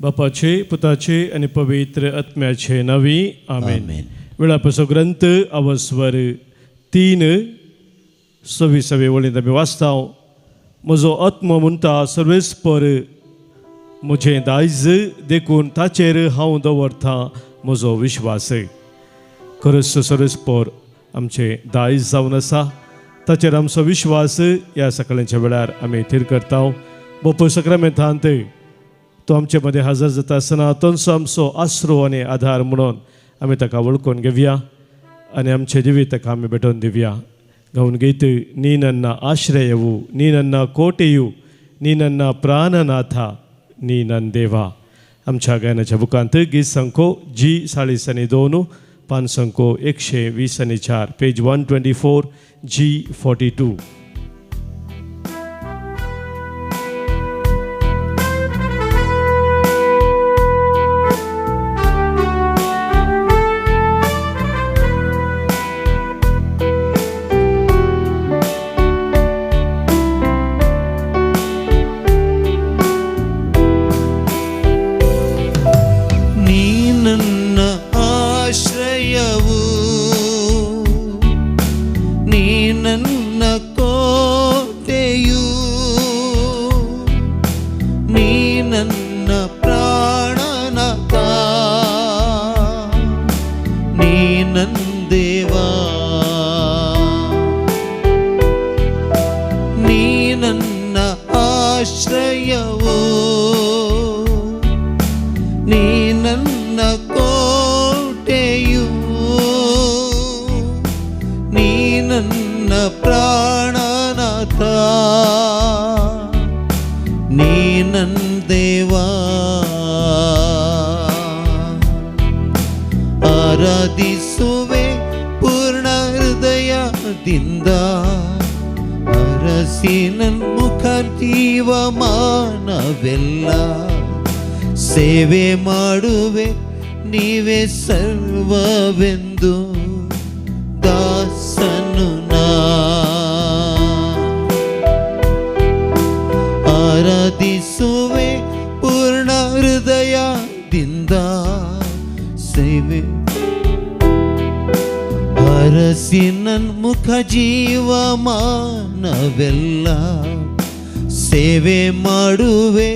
बापाचे पुताचे आनी पवित्र आत्म्याचे नांवी आमेन. आमेन. वेळापाचो ग्रंथ अवस्वर 3 26वे वळींत आमी वाचता. म्हजो आत्मो म्हणटा सर्वेस्पर म्हजें दायज, देखून ताचेर हांव दवरता म्हजो विश्वास. खरंच सर्वेस्पर आमचें दायज जावन आसा, ताचेर आमचो विश्वास ह्या सकाळच्या वेळार आमी थीर करता. बोपो सक्रामेंतांत तो आमचे मदें हजर जाता आसतना तोच आमचो आसरो आनी आधार म्हणून आमी ताका वळखून घेवया आनी आमचे जिवीत ताका आमी भेटोवन दिवया. गावन गीत नी नन्ना आश्रयवू, नी नन्ना कोटेयू, नी नन्ना प्राणनाथा, नी नन देवा. आमच्या गायनाच्या बुकांत गीत संको जी 42, पान संको 124, पेज 124, जी 42. ಆರಾಧಿಸುವೆ ಪೂರ್ಣ ಹೃದಯದಿಂದ, ಅರಸಿನ ಮುಖ ಜೀವಮಾನವೆಲ್ಲ ಸೇವೆ ಮಾಡುವೆ ನೀವೇ ಸರ್ವವೆಂದು ದಾಸನು ನಾ. ಆರಾಧಿಸುವೆ ಪೂರ್ಣ ಹೃದಯದಿಂದ, ಸೇವೆ ಅರಸಿನ ಮುಖ ಜೀವಮಾನವೆಲ್ಲ ಸೇವೆ ಮಾಡುವೆ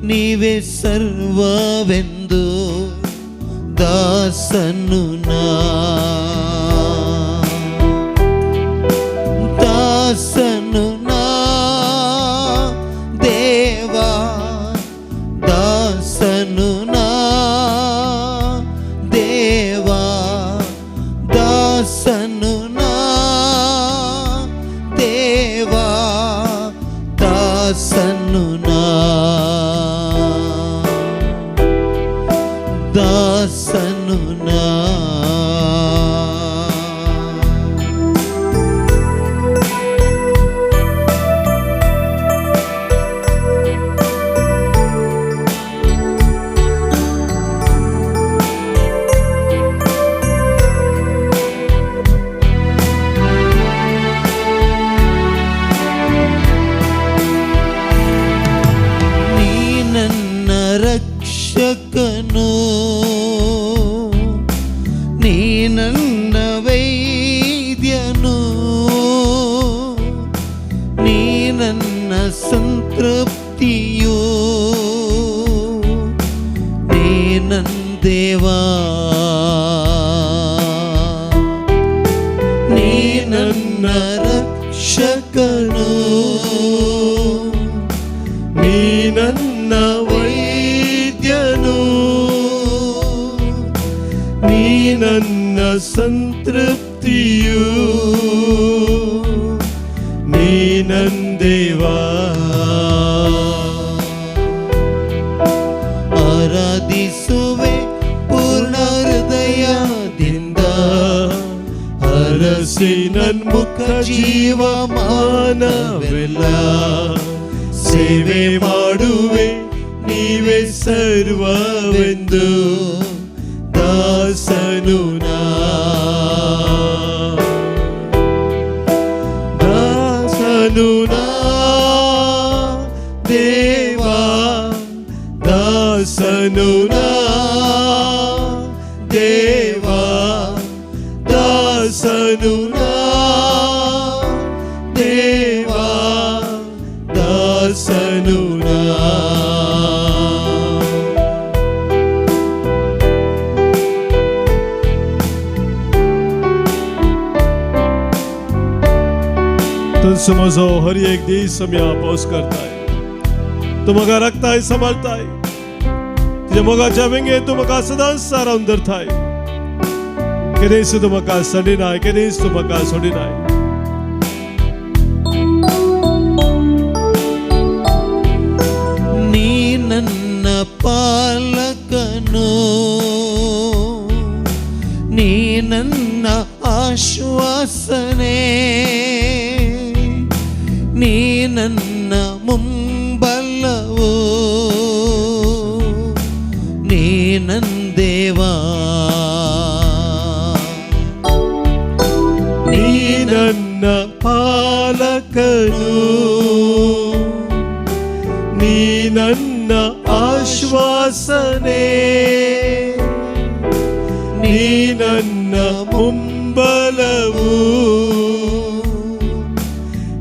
ನೀವೇ ಸರ್ವವೆಂದು ದಾಸನು ನಾ. ದಾಸನು ನಾ ದೇವಾ, ದಾಸನು ನಾ ದೇವಾ, ದಾಸನು ನಾ ದೇವಾ, ದಾಸನು ನಾ, ದಾಸನು ನಾ. ರಕ್ಷಕನು ನೀ ನನ್ನ ವೈದ್ಯನು, ನೀ ನನ್ನ ಸಂತೃಪ್ತಿಯು, ನೀ ನನ್ನ ದೇವಾ, ನೀ ನನ್ನ ರಕ್ಷಕನು, ನೀ ನನ್ನ ವೈದ್ಯನು, ನೀ ನನ್ನ ಸಂತೃಪ್ತಿಯು, ನೀ ನನ್ನ ದೇವಾ. ಆರಾಧಿಸುವೆ ಪೂರ್ಣ ಹೃದಯದಿಂದ, ಅರಸಿನ ಮುಖ ಜೀವಮಾನವೆಲ್ಲ ಸೇವೆ ಮಾಡುವೆ ನೀವೇ ಸರ್ವವೆಂದು ದಾಸನು ನಾ. ದಾಸನು ನಾ ದೇವಾ, ದಾಸನು ದಾಸನು ನಾ ದೇವಾ, ದಾಸನು ನಾ ದೇವಾ, ದಾಸನು ನಾ. तुमचो म्हजो हर एक दीस आमी पावस करताय, तूं म्हाका राखताय, सांबाळताय, तुज्या मोगाच्या वेंगेत तूं म्हाका सदांच सारावन धरताय. केदींच तूं म्हाका सडिनाय, केदींच तूं म्हाका सोडिनाय. ನೀ ನನ್ನ ಪಾಲಕನು, ನೀ ನನ್ನ ಆಶ್ವಾಸನೆ, ನೀ ನನ್ನ ಮುಂಬಲವು, ನೀ ನನ್ ದೇವಾ. ನೀ ನನ್ನ ಪಾಲಕನು, ನೀ ನನ್ನ ಆಶ್ವಾಸನೆ, ನೀ ನನ್ನ ಮುಂಬಲವು,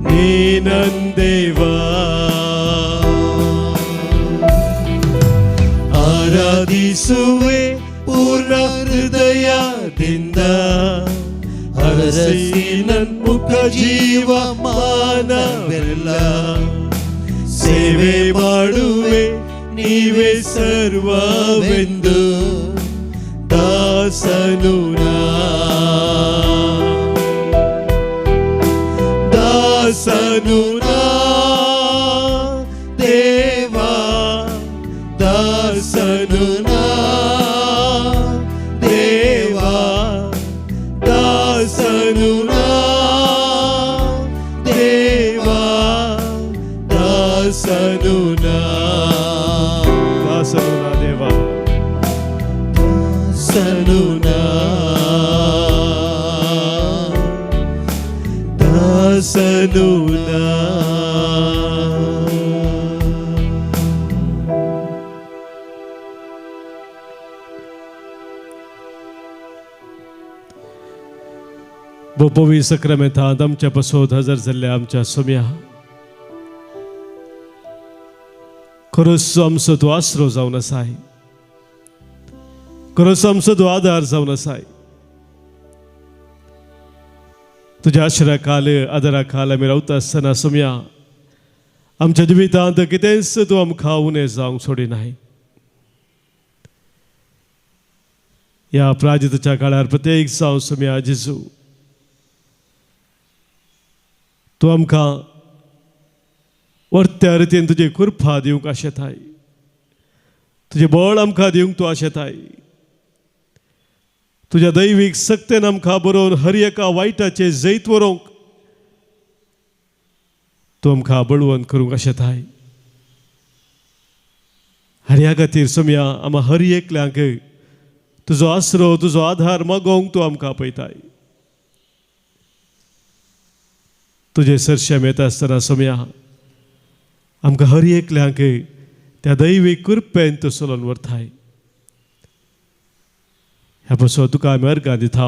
ನೀ ನನ್ ದೇವಾ. ಆರಾಧಿಸುವೆ ಪೂರ್ಣ ಹೃದಯದಿಂದ, ಹರಸಿ ನನ್ ಮುಖ ಜೀವಮಾನವೆಲ್ಲ, ಸೇವೆ ಮಾಡುವೆ ನೀವೇ ಸರ್ವವೆಂದು, ದಾಸನು ನಾ, ದಾಸನು ನಾ ದೇವಾ, ದಾಸನು ನಾ ದೇವಾ, ದಾಸನು ನಾ ದೇವಾ, ದಾಸನು ನಾ, ದಾಸನು ನಾ ದೇವಾ, ದಾಸನು ನಾ, ದಾಸನು ನಾ. बोपोवी सक्रमेंतांत आमच्या पसोत हजर जाल्ल्या आमच्या सोम्या, खरोच आमचो तूं आसरो जावन आसाय, खरोच आमचो तूं आदार जावन आसाय. तुज्या आश्रया खाल, आदारा खाल आमी रावता आसतना सोम्या, आमच्या जिवितांत कितेंच तूं आमकां उणें जावंक सोडिनाय. ह्या प्राजिताच्या काळार प्रत्येक जावं सोम्या जेजू, तूं आमकां वर्त्या रितीन तुजी कृपा दिवंक आशेताय, तुजें बळ आमकां दिवंक तूं आशेताय. तुज्या दैवीक सक्तेन आमकां बरोवन हर एका वायटाचें जैत व्हरूंक तूं आमकां बळवंत करूंक आशेताय. आनी ह्या खातीर सोम्या आमा हर एकल्यांक तुजो आसरो, तुजो आधार मागोवंक तूं आमकां आपयताय. तुजे सरशें येता आसतना सोम्या आमकां हर एकल्यांक त्या दैवीक कृपेन तूं चलोवन व्हरताय. ह्या पासून तुका आमी अर्गां दिता,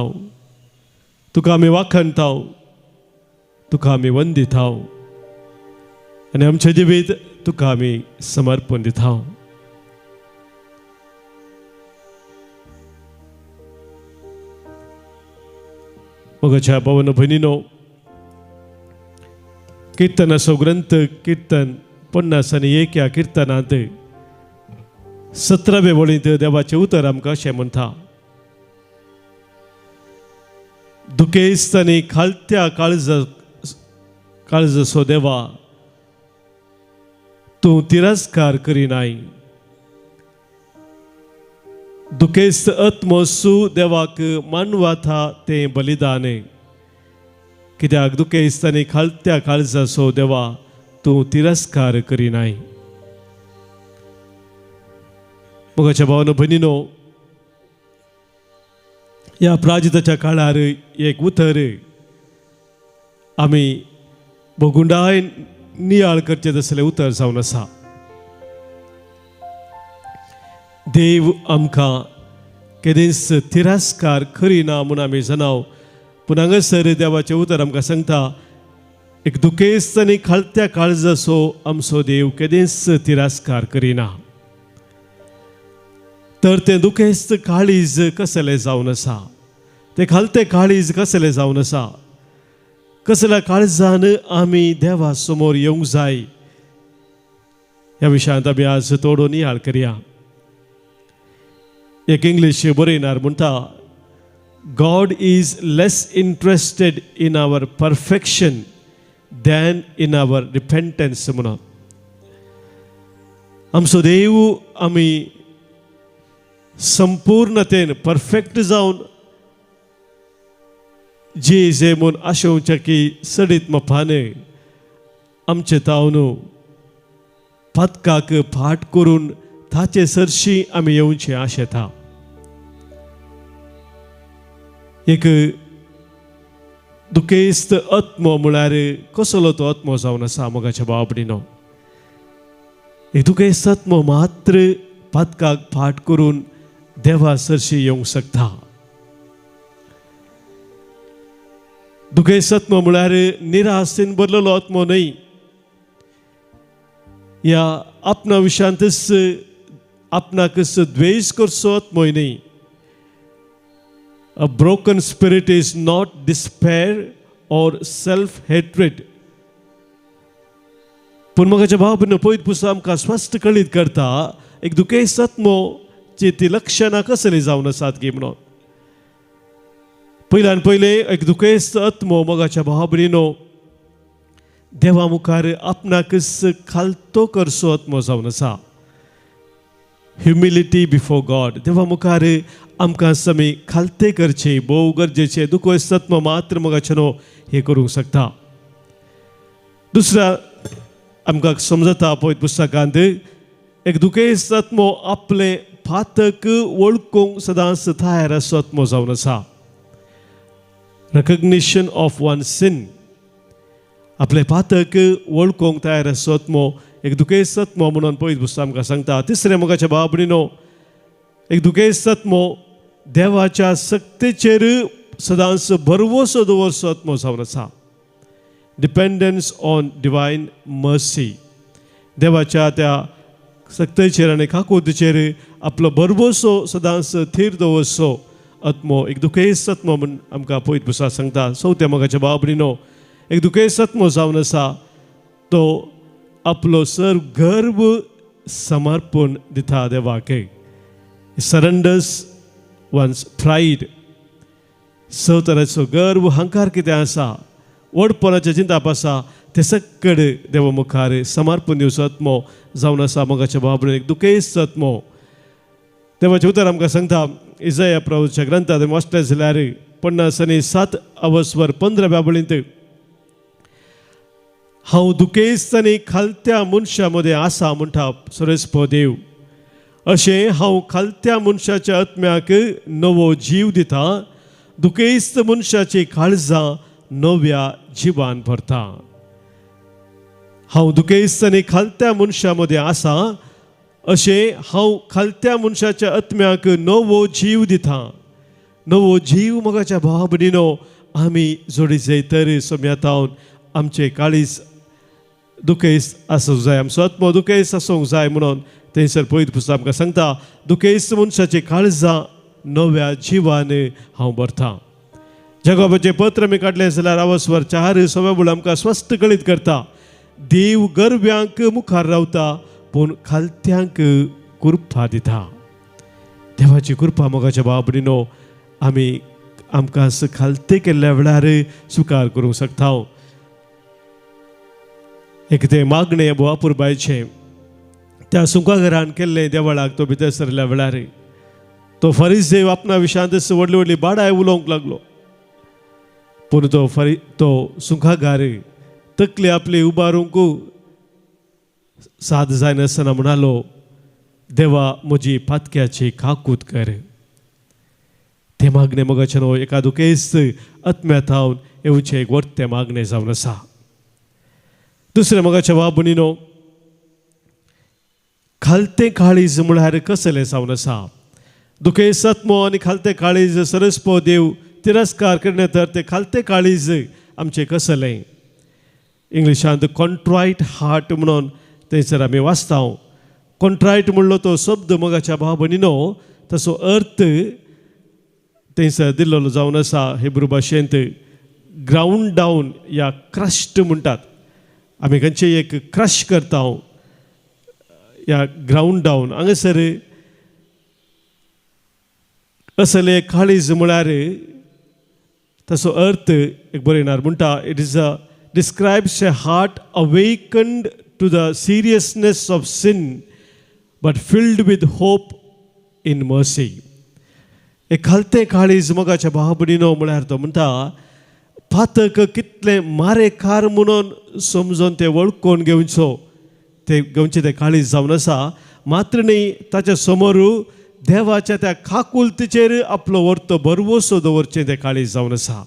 तुका आमी वाखणता, तुका आमी वंदिता आनी आमचें जिवीत तुका आमी समर्पण दिता. मोगाच्या भावानो भयणीनो, किर्तनाचो ग्रंथ किर्तन 51 ह्या किर्तनांत 17वे वळींत देवाचें उतर आमकां अशें म्हणटा, दुखेस्त आनी खालत्या काळजाचो देवा तूं तिरस्कार करिनाय. दुखेस्त आत्मसू देवाक मानवाता तें बलिदान, कित्याक दुखेस्त आनी खालत्या काळजाचो देवा तूं तिरस्कार करिनाय. मोगाच्या भावानो भयणीनो, ह्या प्राजिताच्या काळार एक उतर आमी भोगुंडाय नियाळ करचें तसलें उतर जावन आसा. देव आमकां केदींच तिरस्कार करिना म्हूण आमी जाणाव. पूण हांगासर देवाचें उतर आमकां सांगता, एक दुखेस्त आनी खालत्या काळजाचो आमचो देव केदींच तिरस्कार करिना. तर तें दुखेस्त काळीज कसलें जावन आसा, तें खालतें काळीज कसलें जावन आसा, कसल्या काळजान आमी देवा समोर येवंक जाय, ह्या विशयांत आमी आज थोडो नियाळ करया. एक इंग्लीश बरयणार म्हणटा, "God is less interested in our perfection than in our repentance" म्हणून. आमचो देव आमी संपूर्णतेन परफेक्ट जावन जे जे म्हूण आशोवचें की सडीत मपाने आमचे तावन पातकाक फाट करून ताचे सरशी आमी येवचे आशेता. एक दुखेस्त आत्मो म्हळ्यार कसलो तो आत्मो जावन आसा, मोगाच्या भाव? एक दुखेस्त आत्मो मात्र पातकाक फाट करून देवा सरशी येवंक शकता. दुखेस्त आत्मो म्हळ्यार निराशेन भरलेलो आत्मो न्हय, या आपणा विशयांतच आपणाकच द्वेश करचो आत्मोय न्हय. A broken spirit is not despair or self hatred. पूण मोगाच्या भाव पयत पुस्तक आमकां स्पश्ट कळीत करता, एक दुखेस्त आत्मोची ती लक्षणां कसली जावन आसात की म्हणून. पयल्यान पयले, एक दुखेस्त आत्मो, मोगाच्या भाव भयणीनो, देवा मुखार आपणाकच खालतो करचो आत्मो जावन आसा. ह्युमिलिटी बिफोर गॉड. देवा मुखार आमकां समी खालते करचे भोव गरजेचे. दुखेस्त आत्मो मात्र, मोगाचे न्हू, हे करूंक शकता. दुसऱ्या आमकां समजता पवित्र पुस्तकांत, एक दुखेस्त आत्मो आपले पातक वळखूंक सदांच तयार आसचो आत्मो जावन आसा. रेकग्निशन ऑफ वन सिन. आपले पातक वळखूंक तयार आसचो आत्मो एक दुखेस्त आत्मो म्हणून पवित्र पुस्तक आमकां सांगता. तिसरें, मोगाच्या भाव भयणीनो, एक दुखेस्त आत्मो देवाच्या सक्तेचेर सदांच भरवसो दवरचो आत्मो जावन आसा. Dependence on divine mercy. देवाच्या त्या सक्तेचेर आनी काकुतीचेर आपलो भरवसो सदांच थीर दवरचो आत्मो एक दुखेस्त आत्मो म्हूण आमकां पवित्र पुस्तक सांगता. चवथ्या, मोगाच्या भाव भयणीनो, एक दुखेस्त आत्मो जावन आसा तो आपलो सर गर्व समर्पण दिता देवाक. सरंडर्स वन्स प्रायड. स तरेचो गर्व, हंकार कितें आसा, व्हडपणाचें चिंताप आसा, तें सक्कड देवा मुखार समर्पण दिवचो आत्मो जावन आसा, मोगाच्या भाव, एक दुखेस्त आत्मो. देवाचें उतर आमकां सांगता, इजया प्रभूच्या ग्रंथात वाचलें जाल्यार 57 अवस्वर 15व्या वळींत, "हांव दुखेस्त आनी खालत्या मनशां मदें आसा," म्हणटा सर्वेस्पर देव, "अशें हांव खालत्या मनशाच्या आत्म्याक नवो जीव दिता, दुखेस्त मनशाची काळजां नव्या जिवान भरता." हांव दुखेस्त आनी खालत्या मनशां मदें आसा, अशें हांव खालत्या मनशाच्या आत्म्याक नवो जीव दिता. नवो जीव, मोगाच्या भाव भयणीनो, आमी जोडी जाय तर सोम्यातावन आमचे काळीज दुखेस्त आसूंक जाय, आमचो आत्मो दुखेस्त आसूंक जाय म्हणून थंयसर पवित्र पुस्तक आमकां सांगता, दुखेस्त मनशाची काळजां नव्या जिवान हांव भरता. जगोबाचें पत्र आमी काडलें जाल्यार आवस्वर 4 सव्या आमकां स्पश्ट कळीत करता, देव गरब्यांक मुखार रावता पूण खालत्यांक कृपा दिता. देवाची कृपा, मोगाच्या भाव भयणीनो, आमी आमकां खालते केल्ल्या वेळार स्विकार करूंक शकता. एक तें मागणें बोवापुरबायचें त्या सुंकाघरान केल्लें. देवळाक तो भितर सरल्या वेळार तो फरिजेव आपणा विशयांत व्हडली व्हडली बाडाय उलोवंक लागलो. पूण तो सुंकागार तकली आपली उबारूंक साद जायनासतना म्हणालो, "देवा, म्हजी पातक्याची काकूत कर." तें मागणें, मोगाचें न्हू, एका दुखेस्त आत्म्या थावन येवचें एक वर्तें मागणें जावन आसा. दुसरें, मोगाच्या भाव भयणीनो, खालतें काळीज म्हळ्यार कसलें जावन आसा. दुखेस्त आत्मो आनी खालतें काळीज सरस्पो देव तिरस्कार करणे तर तें खालतें काळीज आमचें कसलें. इंग्लिशांत कॉन्ट्रायट हार्ट म्हणून थंयसर आमी वाचता. कॉन्ट्रायट म्हणलो तो शब्द मोगाच्या भाव भयणीनो तसो अर्थ थंयसर दिल्लो जावन आसा हिब्रू भाशेंत ग्रावंड डावन या क्रश्ट म्हणटात. आमी खंयचें एक क्रश करता या ग्रावंड डावन. हांगासर असले काळीज म्हळ्यार तसो अर्थ एक बरयणार म्हणटा, it is a describes a heart awakened to the seriousness of sin but filled with hope in mercy. एक खालतें काळीज मोगाच्या भाव भयणीनो म्हळ्यार तो म्हणटा पातक कितलें मारेकार म्हणून समजून ते वळखून घेवचो ते घेवचें तें काळीज जावन आसा. मात्र न्ही ताच्या समोर देवाच्या त्या काकुळतीचेर आपलो वर्तो भरवसो दवरचें तें काळीज जावन आसा.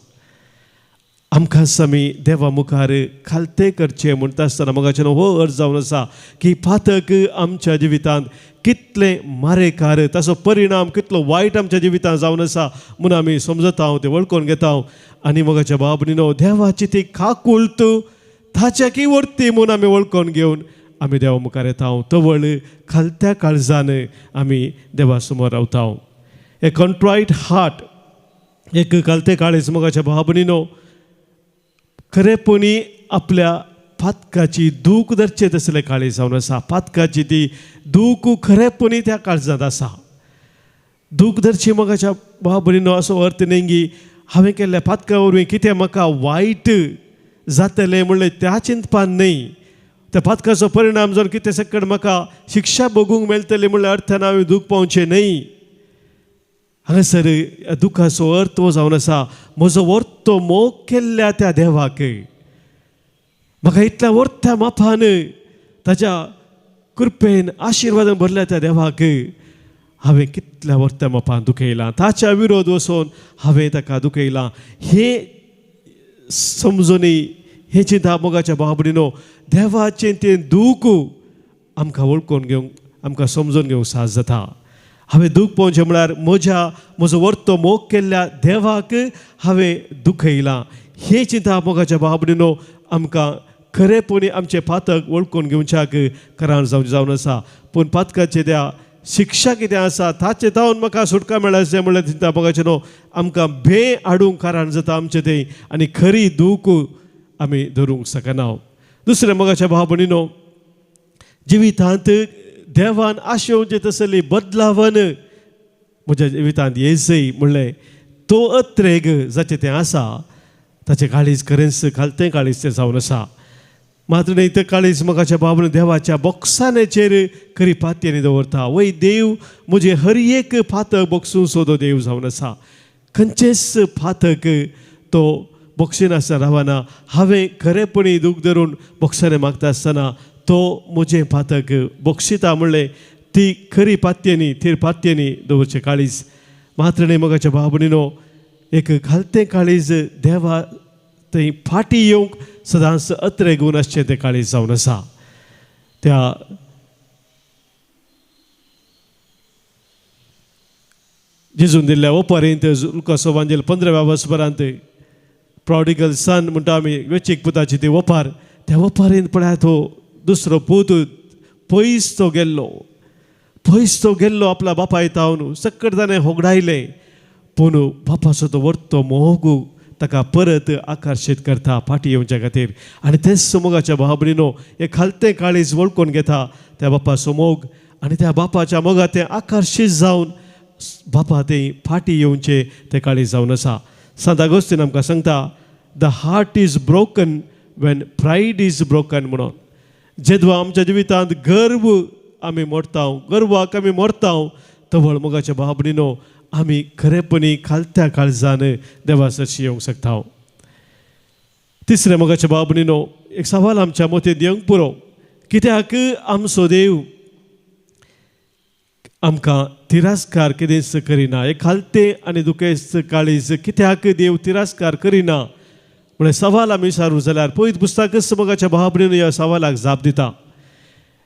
आमकां आमी देवा मुखार खालतें करचें म्हणटा आसतना मोगाचें हो अर्थ जावन आसा की पातक आमच्या जिवितांत कितलें मारेकार, ताचो परिणाम कितलो वायट आमच्या जिवितांत जावन आसा म्हूण आमी समजता, तें वळखून घेता. आनी मोगाच्या भाव भयणीनो देवाची ती काकुळत ताच्या की वर्ती म्हूण आमी वळखून घेवन आमी देवा मुखार येता. तवळ खालत्या काळजान आमी देवा समोर रावता. ए कॉन्ट्रायट हार्ट, एक खालतें काळीज मोगाच्या भाव भयणीनो खरेपणी आपल्या पातकाची दूख धरचें तसलें काळीज जावन आसा. पातकाची ती दूख खरेपणी त्या काळजांत आसा. दूख धरची मोगाच्या भाव भयणीनो असो अर्थ न्ही की हांवें केल्ल्या पातका वरवीं कितें म्हाका वायट जातलें म्हणलें त्या चिंतपान न्ही. त्या पातकाचो परिणाम जावन कितें सकट म्हाका शिक्षा भोगूंक मेळटली म्हणल्यार अर्थान हांवें दूख पावचें न्ही. हांगासर दुखाचो अर्थ हो जावन आसा म्हजो वर्तो मोग केल्ल्या त्या देवाक म्हाका इतल्या वर्त्या मापान ताच्या कृपेन आशिर्वादान भरल्या त्या देवाक हांवें कितल्या वर्त्या मापान दुखयलां, ताच्या विरोध वचून हांवें ताका दुखयलां. हें समजुनी हें चिंता मोगाच्या भाव भयणीनो देवाचें तें दूख आमकां वळखून घेवंक आमकां समजून घेवंक साज जाता. हांवें दूख पळोवचें म्हळ्यार म्हजो वर्तो मोग केल्ल्या देवाक हांवें दुखयलां. हें चिंता मोगाच्या भाव भयणीनो आमकां खरेपणी आमचें पातक वळखून घेवच्याक कारण जावन आसा. पूण पातकाचें त्या शिक्षा कितें आसा ताचें जावन म्हाका सुटका मेळ्ळा म्हणल्यार चिंता मोगाचें न्हू आमकां भंय हाडूंक कारण जाता आमचें तें आनी खरी दूख आमी धरूंक शकना. दुसरें मोगाच्या भाव भयणीनो जिवितांत देवान आशेवचें तसली बदलावन म्हज्या जिवितांत येजय म्हणलें तो अत्रेग जाचें तें आसा ताचें काळीज खरेंच खालतें काळीज तें जावन आसा. मात्र न्ही तें काळीज मोगाच्या भाव देवाच्या बोक्सानाचेर खरी पातयेनी दवरता. वय देव म्हजें हर एक पातक बोगसून सोदो देव जावन आसा. खंयचेंच पातक तो बोगशिनासतना रावना. हांवें खरेपणी दूख धरून बोगसाने मागता आसतना तो म्हजें पातक बोगशिता म्हणलें ती खरी पातयेनी थीर पातयेनी दवरचें काळीज. मात्र न्ही मोगाच्या भाव भयणीनो एक घालतें काळीज देवा थंय फाटी येवंक सदांच अत्रेगून आसचें तें काळीज जावन आसा. त्या जेजून दिल्ल्या ओपारींत लुकास वांजेल 15व्या वर्सभरांत प्रॉडिगल सन म्हणटा आमी वेचीक पुताची ती ओपार, त्या ओपारींत पळयात तो दुसरो पूत पयस तो गेल्लो, पयस तो गेल्लो आपल्या बापाय तावन सकट ताणें होगडायलें. पूण बापाचो तो वर्तो मोग ताका परत आकर्शीत करता फाटी येवच्या खातीर. आनी तेच मोगाच्या भाव भयणीनो हे खालतें काळीज वळखून घेता त्या बापाचो मोग आनी त्या बापाच्या मोगा तें आकर्शीत जावन बापा तें फाटी येवचें तें काळीज जावन आसा. सांत आगोस्तीन आमकां सांगता the heart is broken when pride is broken म्हणून. जेदवा आमच्या जिवितांत गर्व आमी मोडता, गर्वाक आमी मोडता, तवळ मोगाच्या भाव भयणीनो आमी खरेपणी खालत्या काळजान देवा सरशी येवंक शकता. तिसरें मोगाच्या भाव भयणीनो एक सवाल आमच्या मतींत येवंक पुरो, कित्याक आमचो देव आमकां तिरस्कार कितेंच करिना? एक खालतें आनी दुखेस्त काळीज कित्याक देव तिरस्कार करिना म्हणल्यार सवाल आमी विचारू जाल्यार पयत पुस्तकच मोगाच्या भाव भयणीनो ह्या सवालाक जाप दिता.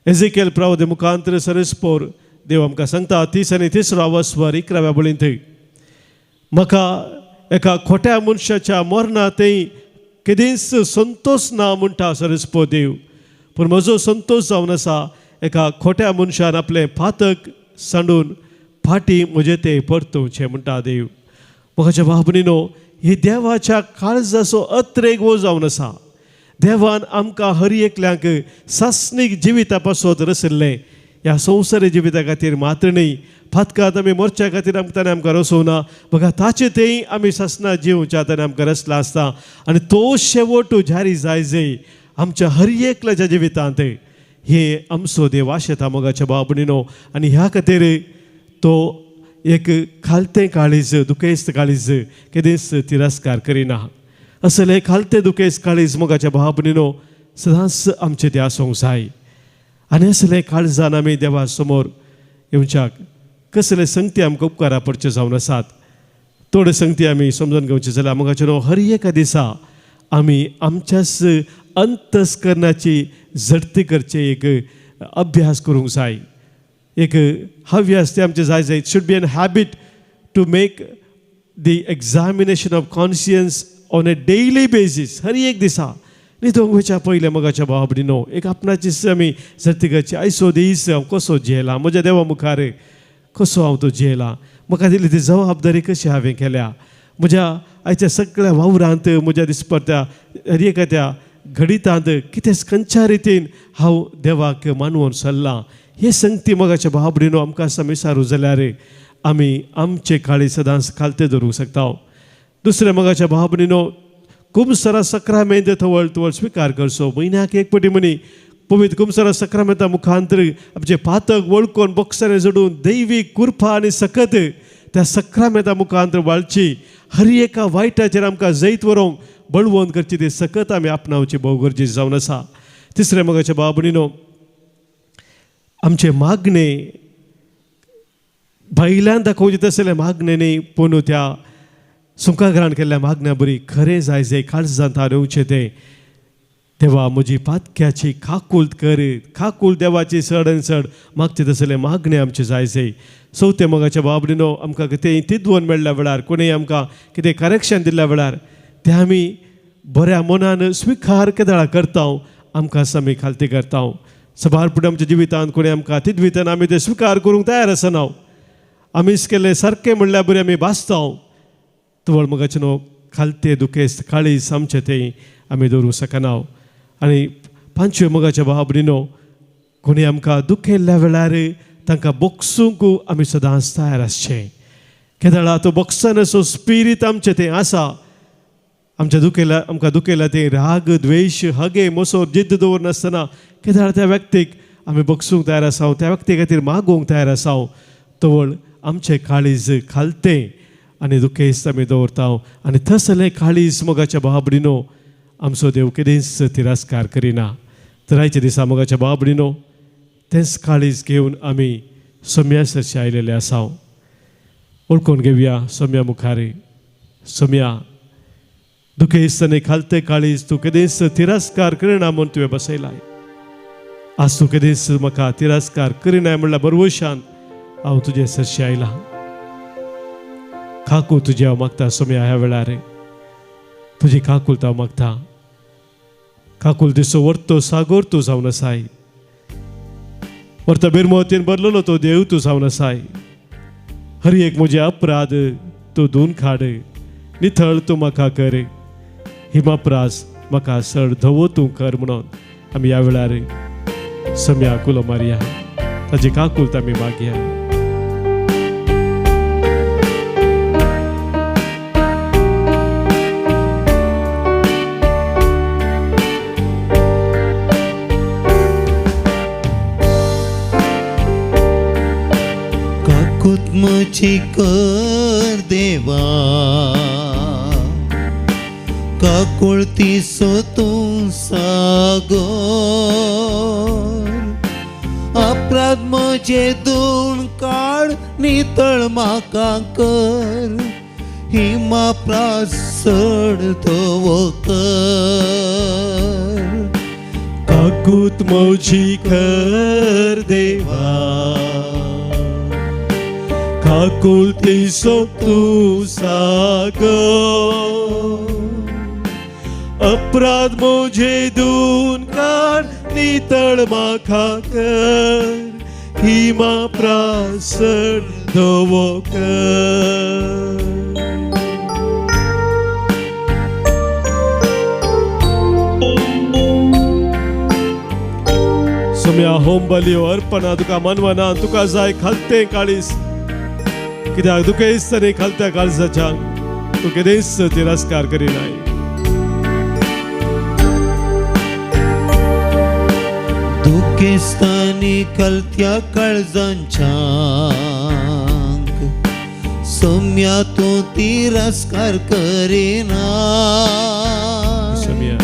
एझेकियल प्रवादी मुखांतर सरस्पोर देव आमकां सांगता 30 आनी 3रो वस्वर 11व्या बळींत, म्हाका एका खोट्या मनशाच्या मरणा थंय केदींच संतोश ना म्हणटा सरस्पो देव, पूण म्हजो संतोश जावन आसा एका खोट्या मनशान आपलें पातक सांडून फाटीं म्हजें तें परतुवचें म्हणटा देव. म्हज्या बाबणीनो, ही देवाच्या काळजाचो अत्रेग वो जावन आसा. देवान आमकां हर एकल्यांक सासणीक जिविता पासत रसिल्लें, ह्या संवसारी जिविता खातीर मात्र न्ही, फातकांत आमी मोर्च्या खातीर आमकां ताणें आमकां रसोवना, बघा ताचे तेय आमी सासणां जिवच्या ताणें आमकां रसला आसता. आनी तो शेवट जारी जाय जाय आमच्या हर एकल्याच्या जिवितांत, हे आमचो देव आशेता मोगाच्या बाबणीनो. आनी ह्या खातीर तो एक खालतें काळीज, दुखेस्त काळीज केदींच तिरस्कार करिना. असले खालतें दुखेस्त काळीज मोगाच्या बाबणीनो सदांच आमचें तें आसूंक जाय. आनी असले काळजान आमी देवा समोर येवच्याक कसले संगती आमकां उपकारा पडचे जावन आसात, थोडे संगती आमी समजून घेवचे जाल्यार मोगाचे न्हू, हर एका दिसा आमी आमच्याच अंतस्करणाची झडती करचे एक अभ्यास करूंक जाय, एक हव्यास ते आमचें जाय जाय. It should be an habit to make the examination of conscience on a daily basis. हर एक दिसा न्हिदोंक वयच्या पयलें मोगाच्या भाव एक आपणाची आमी झडती करची. आयचो दीस हांव कसो जियेला, म्हज्या देवा मुखार कसो हांव तो जियेला, म्हाका दिली ती जबाबदारी कशी हांवें केल्या, म्हज्या आयच्या सगळ्या वावरांत म्हज्या दिसपट्ट्या हर एका त्या घडितांत कितें खंयच्या रितीन हांव देवाक मानवून सरलां, हे संगती मोगाच्या भाव आमकां समिसारू जाल्यार आमी आमचे काळी सदांच खालते धरूंक शकता. दुसरें मोगाच्या भाव कुमसरा सक्रामेंत थवळ थवळ स्विकार करचो. म्हयन्याक एक पटी म्हणी पवित्र कुमसरा सक्रामेंता मुखांतर आमचे पातक वळखून बोक्सरे जोडून दैवी कुरपा आनी सकत त्या सक्रामेंता मुखांतर वाळची. हर एका वायटाचेर आमकां जैत व्हरूंक बळवंत करची ती सकत आमी आपणावची भोव गरजेची जावन आसा. तिसरें मोगाच्या भाव आमचें मागणें भायल्यान दाखोवचें तसलें मागणें न्ही, पूण त्या सुंकाग्रान केल्ल्या मागण्या बरी खरें जाय जाय काळजांत थारोवचें तें. देवा म्हजी पातक्याची काकूल कर, काकूल देवाची चड आनी चड मागचें तसलें मागणें आमचें जाय जाय. चवथें मोगाच्या बाबडीनो, आमकां कितें तिदवण मेळ्ळ्या वेळार, कोणीय आमकां कितें करेक्शन दिल्ल्या वेळार तें आमी बऱ्या मनान स्विकार केदळा करता, आमकां आमी खालती करता. सबार फुडें आमच्या जिवितांत कोणी आमकां तिदवितान आमी तें स्विकार करूंक तयार आसना, आमीच केल्लें सारकें म्हणल्यार बरें आमी भासता. तुवळ मोगाचें न्हू खालते दुखेस्त काळीज आमचें तें आमी दवरूंक शकना. आनी पांचव्या मोगाच्या बाबडीनो, कोणी आमकां दुखेल्ल्या वेळार तांकां बोगसूंक आमी सदांच तयार आसचें. केदळा तो बोगसनाचो स्पिरीत आमचें तें आसा, आमच्या दुखेल्या आमकां दुखेल्या तें राग द्वेश हगे मोसोर जिद्द दवरनासतना केदळा त्या व्यक्तीक आमी बोगसूंक तयार आसा, त्या व्यक्ती खातीर मागूंक तयार आसा. तवळ आमचें काळीज खालतें आनी दुखेस्त आमी दवरता. आनी तसलें काळीज मोगाच्या बाबडीनो आमचो देव केदींच तिरस्कार करिना. तर आयच्या दिसा मोगाच्या बाबडीनो तेंच काळीज घेवन आमी सोम्या सरशी आयलेले आसा. वळखून घेवया सोम्या मुखार. सोम्या दुखेस्त आनी खालतें काळीज तूं केदींच तिरस्कार करिना म्हूण तुवें बसयलाय. आज तूं केदींच म्हाका तिरस्कार करिना म्हणल्यार बरवशान हांव तुजे सरशी आयला. काकू तुजी हांव मागता सोम्या ह्या वेळार, तुजी काकूल हांव मागता. काकूल दिसो वर्तो सागोर तूं जावन आसाय, वर्तो बिरमोतीन भरलेलो तो देव तूं जावन आसाय. हर एक म्हजे अपराध तूं धुवन काड, निथळ तूं म्हाका कर, हिमाप्रास म्हाका सड धवो तूं कर म्हणून आमी ह्या वेळार सम्या कुलो मारया, ताजी काकूल आमी मागया. म्हजी कर देवा काकुळतीसो तूं सागोर, अपराध म्हजे धुवन काड नितळ म्हाका कर, हिमाप्रास चड धवो कर. काकूत म्हजी कर देवा, काकुळतीचो तूं सागर, अपराध म्हजे धुवन काड नितळ म्हाका कर, हिमा प्रासण धवो कर. सोम्या होम बलियो अर्पणा तुका मानवना, तुका जाय खालतें काळीस, कित्याक दुखेस्त आनी खालत्या काळजाच्या तूं केदेंच तिरस्कार करिनाय. दुखेस्तानी कलत्या काळजांच्यांक सोम्या तूं तिरस्कार करिना. सोम्या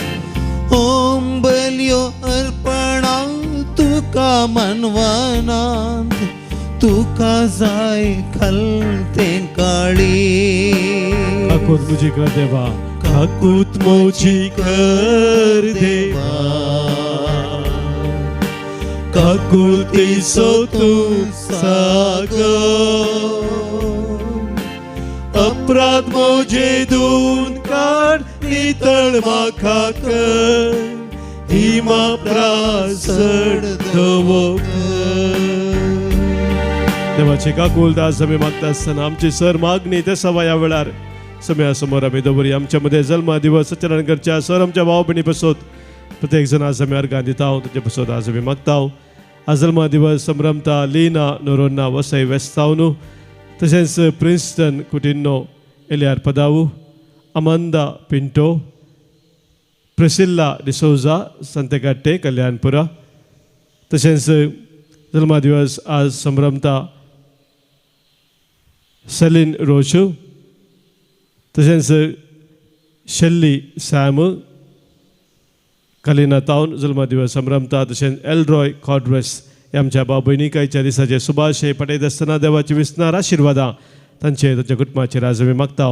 ओम बलियो अर्पणा तुका मानवनात, तुका जाय खलतें काळी. काकूत म्हजी कर देवा, काकूत म्हजी कर देवा, काकुळतीचो तूं सागर, अपराध म्हजे धुवन काड नितळ म्हाका कर, हिमा प्रासण धवो कर. देवाचे काकूल दास आमी मागता आसतना आमची सर मागणी ते सवा ह्या वेळार समया समोर आमी दवरया. आमच्या मदें जल्मा दिवस सत्यनारायण करच्या सर आमच्या भाव भयणी पसोत प्रत्येक जण आज आमी अर्गां दिता, तुजे पसोत आज आमी मागता. आज जल्मा दिवस संभ्रमता लीना नोरोन्ना वसय वेस्तावनू, तशेंच प्रिन्स्टन कुटिन्नो एलियार पदावू, अमंदा पिंटो, प्रिसिल्ला डिसोजा संतेकाट्टे कल्याणपुरा, तशेंच जल्मा दिवस आज संभ्रमता सेलीन रोशू, तशेंच शेल्ली सॅम कलिना तावन जल्मा दिवस संभ्रमता, तशेंच एलरॉय कॉड्रेस ह्या आमच्या भाव भयणीकायच्या दिसाचे सुभाशे पटयत आसतना देवाची विसनार आशिर्वादां तांचे तांच्या कुटुंबाचेर आज आमी मागता.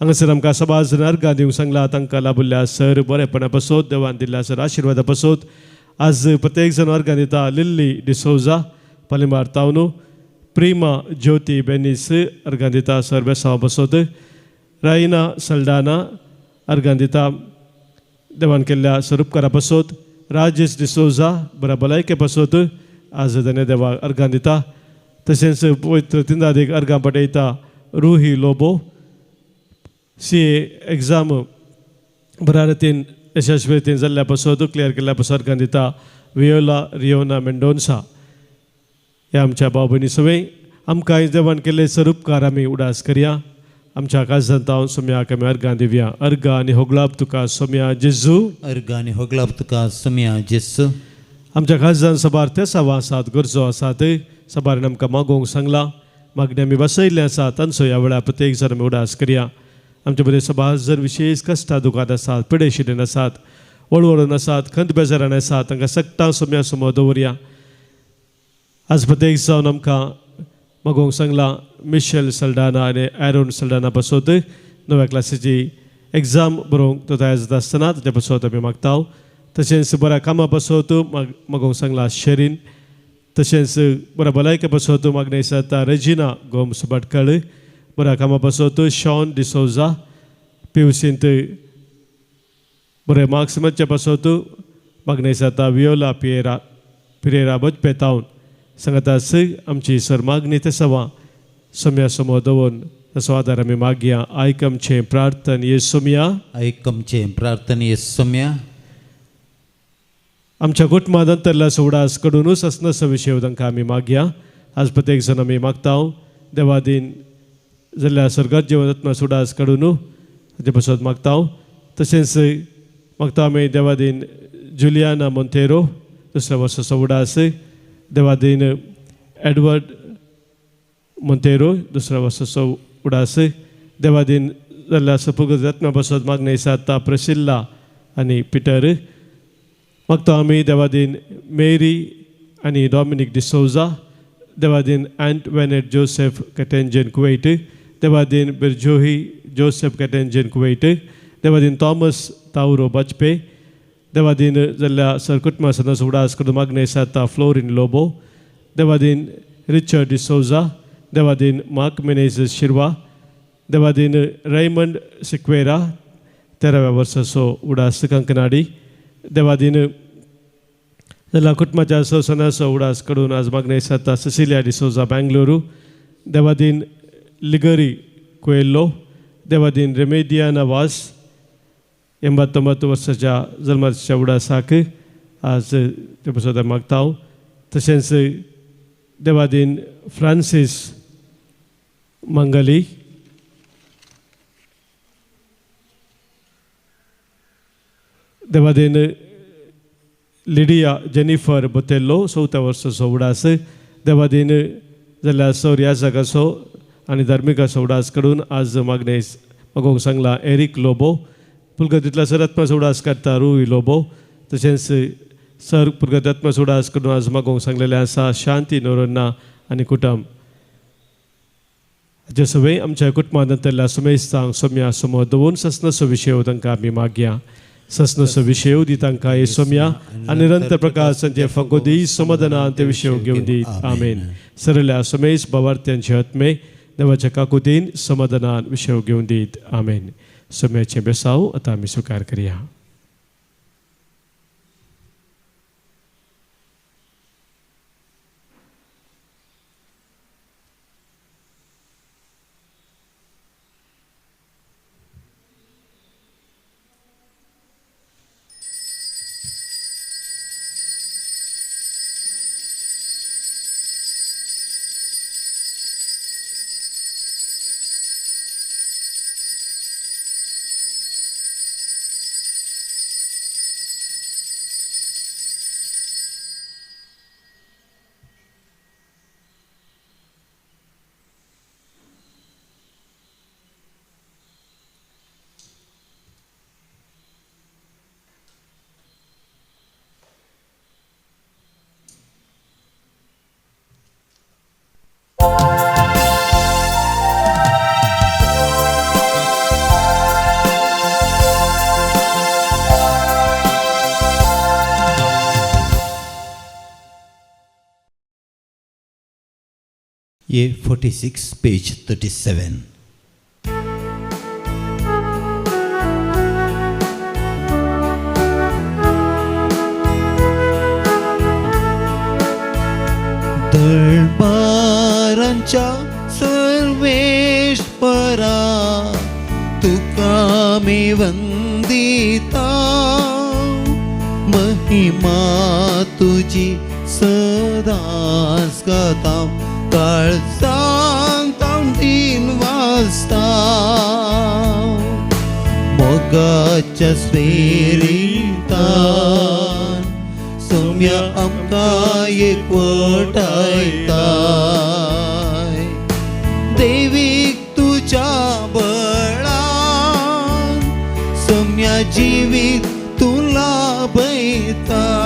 हांगासर आमकां सबाज अर्गां दिवंक सांगला, तांकां लाभिल्ल्या सर बरेपणा पसोत देवान दिल्ल्या सर आशिर्वादा पसोत आज प्रत्येक जण अर्गां दिता. लिल्ली डिसोजा पालिमार तावनू, प्रिमा ज्योती बेनीस अर्गां दिता सर बेसांव पसोत, रायना सल्डाना अर्गां दिता देवान केल्ल्या स्वरूपकारा पसोत, राजेश डिसोजा बऱ्या भलायके पसोत आज धन्य देवाक अर्गां दिता. तशेंच पवित्र तिंदादीक अर्गां पटयता रुही लोबो, सी ए एग्जाम बऱ्या रितीन यशस्वी रितीन जाल्ल्या पसोत क्लियर केल्ल्या पसोत अर्गां दिता वियोला रियोना मेंडोन्सा. ह्या आमच्या भाव भयणी सवय आमकां देवान केल्ले स्वरूपकार आमी उडास करया. आमच्या काळजांत हांव सोम्याक आमी अर्गां दिवया. अर्गां आनी होगलाप तुका सोम्या जेजू, अर्गां आनी होगलाप तुका सोम्या जेजू. आमच्या काळजान सबार ते सवा आसात, गरजो आसात, सबारान आमकां मागोवंक सांगलां, मागणी आमी बसयल्लें आसा, तांचो ह्या वेळार प्रत्येक जण आमी उडास करया. आमचे मदीं सबार जर विशेश कश्टां दुखांत आसात, पिडेशिडेन आसात, वळवळून आसात, खंत बेजारान आसात, तांकां सगटां सोम्या समोर दवरया. आज प्रत्येक जावन आमकां मागोवंक सांगलां मिशेल सल्डाना आनी एरोन सल्डाना पसोत नव्या क्लासीची एग्जाम बरोवंक तो तयार जाता आसतना ताच्या पसोत आमी मागता. तशेंच बऱ्या कामा पसोत मागोवंक सांगलां शेरीन, तशेंच बऱ्या भलायके पसोत मागणें जाता रेजिना गोम्स भटकळ, बऱ्या कामा पसोत शॉन डिसोजा, पिवसींत बरे मार्क्स मेळचे पसोत मागणें जाता वियोला पिरेरा बजपेतावन. सांगता आमची सर मागणी ते सवा सोम्या समोर दवरून तसो आदार आमी मागया. आयक आमचें प्रार्थन ये सोम्या, आयक आमचें प्रार्थन ये सोम्या. आमच्या कुटुंबांत अंतरल्या सोडास कडूनच आसनसो विशय तांकां आमी मागया. आज प्रत्येक जण आमी मागता देवादीन जाल्ल्या स्वर्गात जिवन आत्मा सुडास कडून ताचे पसत मागता. तशेंच मागता आमी देवादीन जुलियाना मोंतेरो दुसऱ्या वर्सा सोडास, देवादीन एडवर्ड मोंतेरो दुसऱ्या वर्साचो उडास, देवादीन जाल्ल्या सपुगत आत्मा पसत मागणें साता प्रसिल्ला आनी पिटर. मागता आमी देवादीन मेरी आनी डॉमिनीक डिसोजा, देवादीन ॲन्ट वेनेट जोसेफ कटेंजन कुवैट, देवादीन बिरजोही जोसेफ कटेंजन कुवैट, देवादीन थॉमस तावरो बाजपे, देवादीन जाल्ल्या सर कुटुंबा सदस्य उडास करून मागणें जाता फ्लोरीन लोबो, देवादीन रिचर्ड डिसोजा, देवादीन मार्क मेनेझीस शिरवा, देवादीन रेमंड सिक्वेरा 13व्या वर्साचो उडास कंकनाडी, देवादीन जाल्यार कुटुंबाच्या सदस्यांचो उडास करून आज मागणें जाता सिसिलिया डिसोजा बेंगलुरू, देवादीन लिगरी कुएल्लो, देवादीन रेमेडियाना वास 89 वर्साच्या जल्माच्या उडासाक आज ते पसत मागता. तशेंच देवादीन फ्रांसीस मंगली, देवादीन लिडिया जेनिफर बोतेल्लो 4 वर्साचो उडास, देवादीन जाल्यार सर याजकाचो आनी धार्मिकाचो उडास करून आज मागणें मागोवंक सांगलां एरीक लोबो, पुलगतींतल्या सर आत्म्याचो उडास काडटा रुई लोबो, तशेंच सर पुलगती आत्म्याचो उडास करून आज मागोवंक सांगलेलें आसा शांती नोरन्ना आनी कुटुंब. जे सगळे आमच्या कुटुंबांत नंतरल्या सुमेस्तांक सोम्या समोर दवरून ससनसो विशय तांकां आमी मागया. ससनसो विशय दी तांकां हे सोम्या आनी निरंतर प्रकाश तांचे फको दी समाधानान ते विशय घेवन दी. आमेन. सरल्या सुमेश बाबार्थ्यांचे आत्मे देवाच्या काकुतीन समाधानान विशय घेवन दीत. आमेन. सोम्याचें बेसांव आतां आमी स्विकार करया. A 46, page 37. दळबारांच्या सर्वेश्वरा तुका मी वंदिता, महिमा तुझी सदांच गाता, काळजांत दिन वाजता, मोगाच्या स्पेरितान सोम्या आमकां एकवटायताय, देवीक तुज्या बळान सोम्या जिवीत तूं लाभयताय.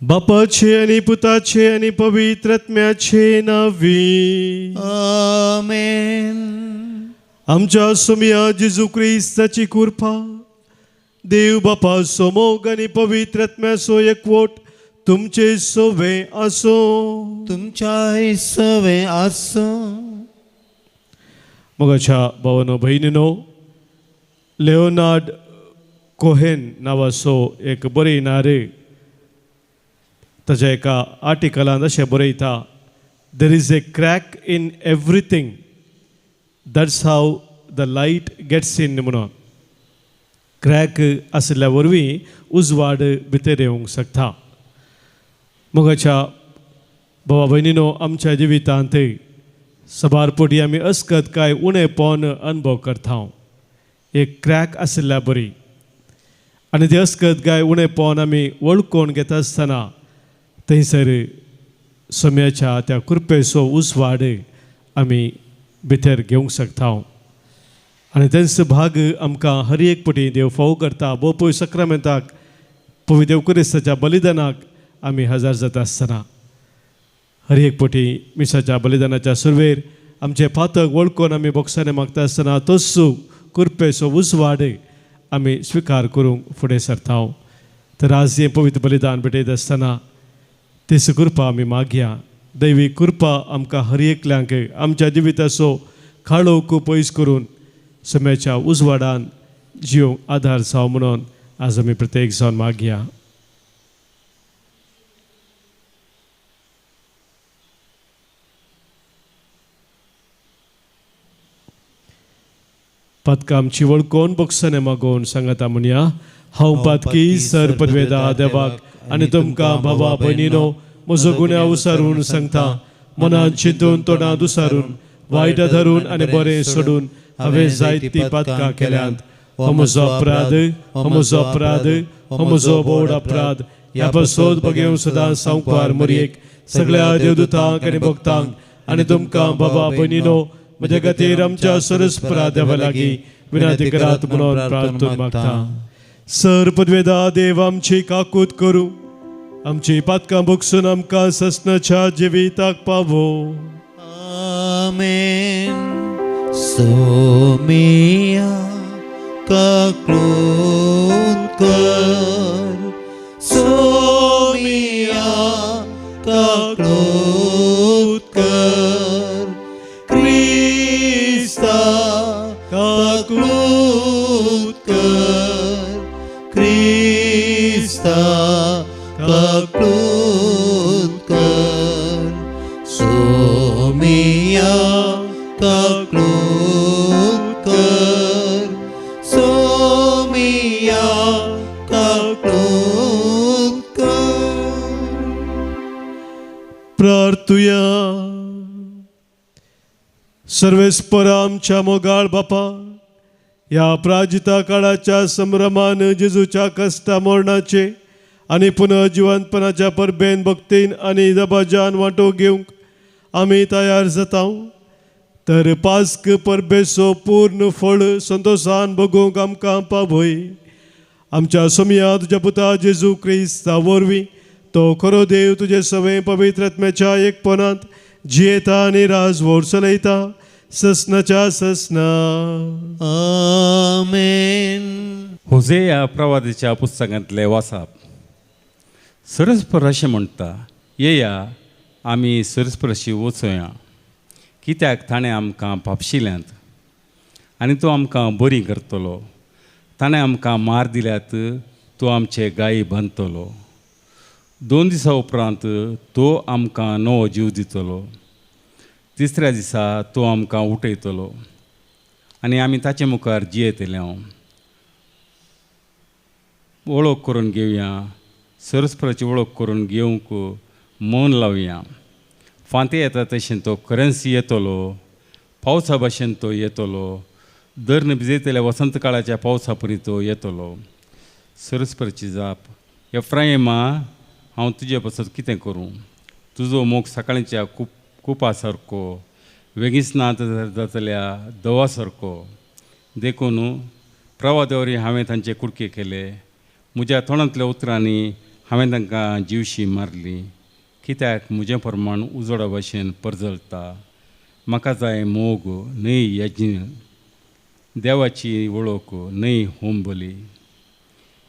बापाचे आनी पुताचे आनी पवित्र आत्म्याचे नांवी. आमेन. आमच्या सोम्या जेजू क्रिस्ताची कृपा, देव बापाचो मोग आनी पवित्र आत्म्याचो एकवट तुमचे सवे आसूं. तुमच्याय सवे आसूं. मोगाच्या भावानो भयणीनो, लेओनार्ड कोहेन नांवाचो एक बरयणारे ताच्या एका आर्टिकलान अशें बरयता, there is a crack in everything, that's how the light gets in. म्हणून क्रॅक आशिल्ल्या वरवीं उजवाड भितर येवंक शकता. मोगाच्या भावा भयणीनो, आमच्या जिवितांत सबार पटी आमी अस्कत काय उणेपण अनुभव करता, एक क्रॅक आशिल्ल्या बरी, आनी ती अस्कत काय उणेपण आमी वळखून घेता आसतना थंयसर सम्याच्या त्या कृपेचो उजवाड आमी भितर घेवंक शकता. आनी तेंचो भाग आमकां हर एक पटी देव फावो करता. भोव सक्रामेंताक पवित्र देव क्रिस्ताच्या बलिदानाक आमी हजर जाता आसतना हर एक पटी मिसाच्या बलिदानाच्या सुरवेर आमचे पातक वळखून आमी बोक्सांनी मागता आसतना तोच कृपेचो उजवाड आमी स्विकार करूंक फुडें सरता. तर आज हें पवित्र बलिदान भेटयत आसतना तेच कृपा आमी मागया. दैवी कृपा आमकां हर एकल्यांक आमच्या जिविताचो काळोख पयस करून सम्याच्या उजवाडान जिवंक आदार जावं म्हणून आज आमी प्रत्येक जावन मागया. पातकां आमची वळखून बक्षाने मागोवन सांगता म्हणया. हांव पातकी सर पदवेदा देवाक आनी तुमकां भावा भयणीनो म्हजो गुन्यांव उसारून सांगता. मनान चिंतून तोंडां दुसारून वायट धरून आनी बरें सोडून हांवें जायतीं पातकां केल्यांत. हो म्हजो अपराध, हो म्हजो अपराध, हो म्हजो बोड अपराध. ह्या पासत बगेवन सदां सांकवार मरयेक सगळ्या देवदूतांक आनी भक्तांक आनी तुमकां बाबा भयणीनो म्हज्या खातीर आमच्या सरस्परा देवा लागीं विनंती करात म्हणून प्रार्थना मागता. सर पदवेदा देव आमची काकूत करूं, आमची पातकां भोगसून आमकां ससनाच्या जिविताक पावो. आमेन. सोमिया काकूत कर, सोमिया काकूत कर, क्रिस्ता काकूत कर, क्रिस्ता काकूत कर, सोमिया काकूत कर, सोमिया काकूत कर. प्रार्थुया. सर्वेस्पर आमच्या मोगाळ बापा, ह्या प्राजिता काळाच्या संभ्रमान जेजूच्या कश्टा मरणाचे आनी पुनर्जिवंतपणाच्या परबेन भक्तीन आनी दबाज्यान वांटो घेवंक आमी तयार जाता. तर पास्क परबेचो पूर्ण फळ संतोशान भोगूंक आमकां पावय. आमच्या सोमया तुज्या पुता जेजू क्रिस्ता वरवीं तो खरो देव तुजे सवें पवित्र आत्म्याच्या एकपणांत जियेता आनी राजवोर चलयता ससनाच्या ससना. आमेन. होझेया प्रवादाच्या पुस्तकांतले वासाप. सरस्पर अशें म्हणटा, येया आमी सरस्परशी वचोया, कित्याक ताणें आमकां पापशिल्यांत आनी तो आमकां बरी करतलो. ताणें आमकां मार दिल्यात, तो आमचे गायी बांदतलो. 2 दिसां उपरांत तो आमकां नवो जीव दितलो. तिसऱ्या दिसा तो आमकां उठयतलो आनी आमी ताचे मुखार जियेतले. हांव वळख करून घेवया, सरस्पराची वळख करून घेवंक मन लावया. फांती येता तशें तो खरेंच येतलो, पावसा भाशेन तो येतलो, दर्न भिजयतल्या वसंत काळाच्या पावसा परी तो येतलो. सरस्पराची जाप. एफ्रायमा, हांव तुजे पासत कितें करूं? तुजो मोग सकाळच्या कुपा सारको, वेगींच ना जातल्या दवा सारको. देखून प्रवादावरी हांवें तांचे कुडके केले, म्हज्या तोंडांतल्या उतरांनी हांवें तांकां जिवशी मारली. कित्याक म्हजें प्रमाण उजवाडा भाशेन परजळटा. म्हाका जाय मोग न्हय यज्ञ, देवाची वळख न्हय होमबली.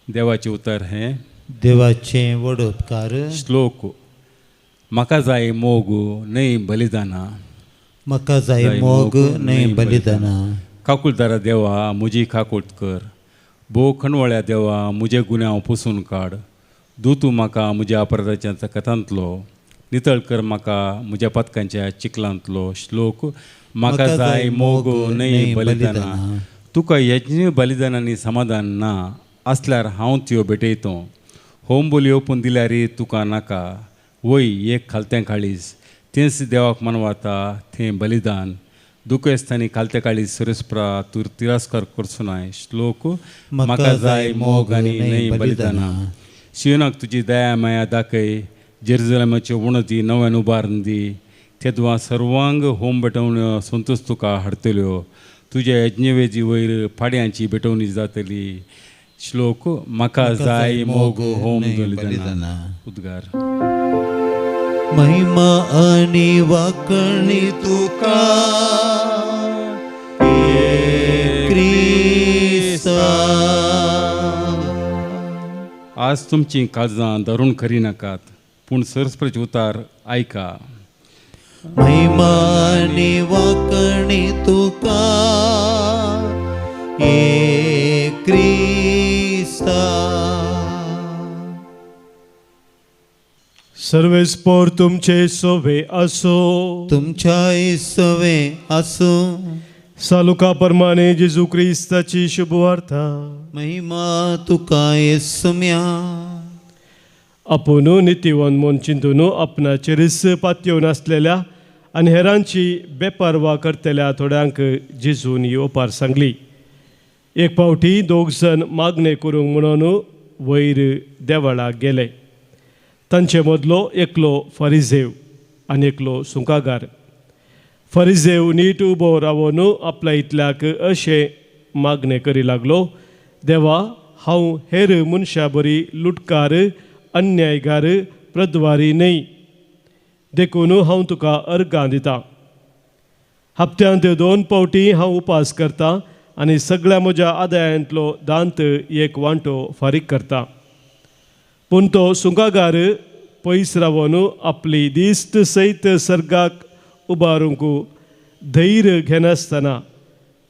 देवाचें उतर हें देवाचें व्हड उपकार. श्लोक. म्हाका जाय मोग न्हय बलिदाना, म्हाका जाय मोग न्हय बलिदाना. काकुळदारा देवा म्हजी काकूट कर, भोव खणवळ्या देवा म्हजे गुन्यांव पुसून काड. दू तूं म्हाका म्हज्या अपराधाच्या चकतांतलो, नितळ कर म्हाका म्हज्या पदकांच्या चिखलांतलो. श्लोक. म्हाका जाय मोग न्हय बलिदाना. तुका यज्ञ बलिदानांनी समाधान ना आसल्यार हांव त्यो भेटयतो. होम बोली ओपून दिल्यार तुका नाका, वय एक खालतें काळीज तेंच देवाक मनवाता थें बलिदान. दुखेस्तांनी खालतें काळीज सुरेस्प्रा तूं तिरस्कार करचो नाय. श्लोक. म्हाका जाय मोग आनी न्हय बलिदाना. शिवनाक तुजी दया माया दाखय, जेरुजलेमाच्यो उणती नव्यान उबारून दी. तेदवा सर्वांग होम भेटवण्यो संतोष तुका हाडटल्यो, तुज्या यज्ञवेजी वयर पाड्यांची भेटवणी जातली. श्लोक. म्हाका जाय मोग होम बलिदाना. उद्गार. महिमा आनी वाकणी तुका, आज तुमचीं काळजां धरून करी नाकात, पूण सरस्पराचे उतार आयका। महिमानी वाकणी तुका ए क्रिस्ता। सर्वेस्पोर तुमचे सोवे असो, तुमच्या सोवे असो। सालुका प्रमाणे जेजू क्रिस्ताची शुभवार्ता। महिमा तुका येसुम्या। आपूण नितीवन म्हूण चिंतून आपणाचेरच पातयेवन आसलेल्या आनी हेरांची बेपारवा करतल्या थोड्यांक जेजून ही ओपार सांगली। एक फावटी दोग जण मागणें करूंक म्हणून वयर देवळाक गेले। तांचे मदलो एकलो फरिजेव आनी एकलो सुंकागार। फरिजेव नीट उबो रावन आपल्या इतल्याक अशें मागणें करी लागलो, देवा हांव हेर मनशां बरी लुटकार, अन्यायगार, प्रद्वारी न्हय, देखून हांव तुका अर्गां दितां। हप्त्यांत 2 फावटी हांव उपास करतां आनी सगळ्या म्हज्या आदायांतलो दांत एक वांटो फारीक करता। पूण तो सुंकागार पयस रावन आपली दिश्ट सयत सर्गाक उबारूंक धैर्य घेनासतना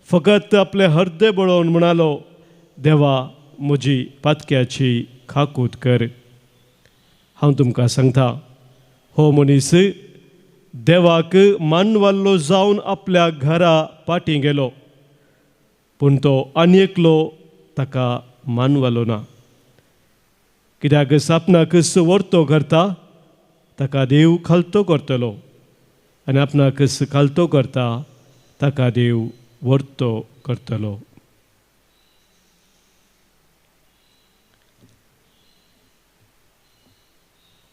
फकत आपले हृदय बळोवन म्हणालो, देवा म्हजी पातक्याची खाकूत कर। हांव तुमकां सांगता, हो मनीस देवाक मानवाल्लो जावन आपल्या घरा पाटी गेलो, पूण तो आनी एकलो ताका मानवालो ना। कित्याक आपणाकच वर्तो करता ताका देव खालतो करतलो आनी आपणाकच खालतो करता ताका देव वर्तो करतलो।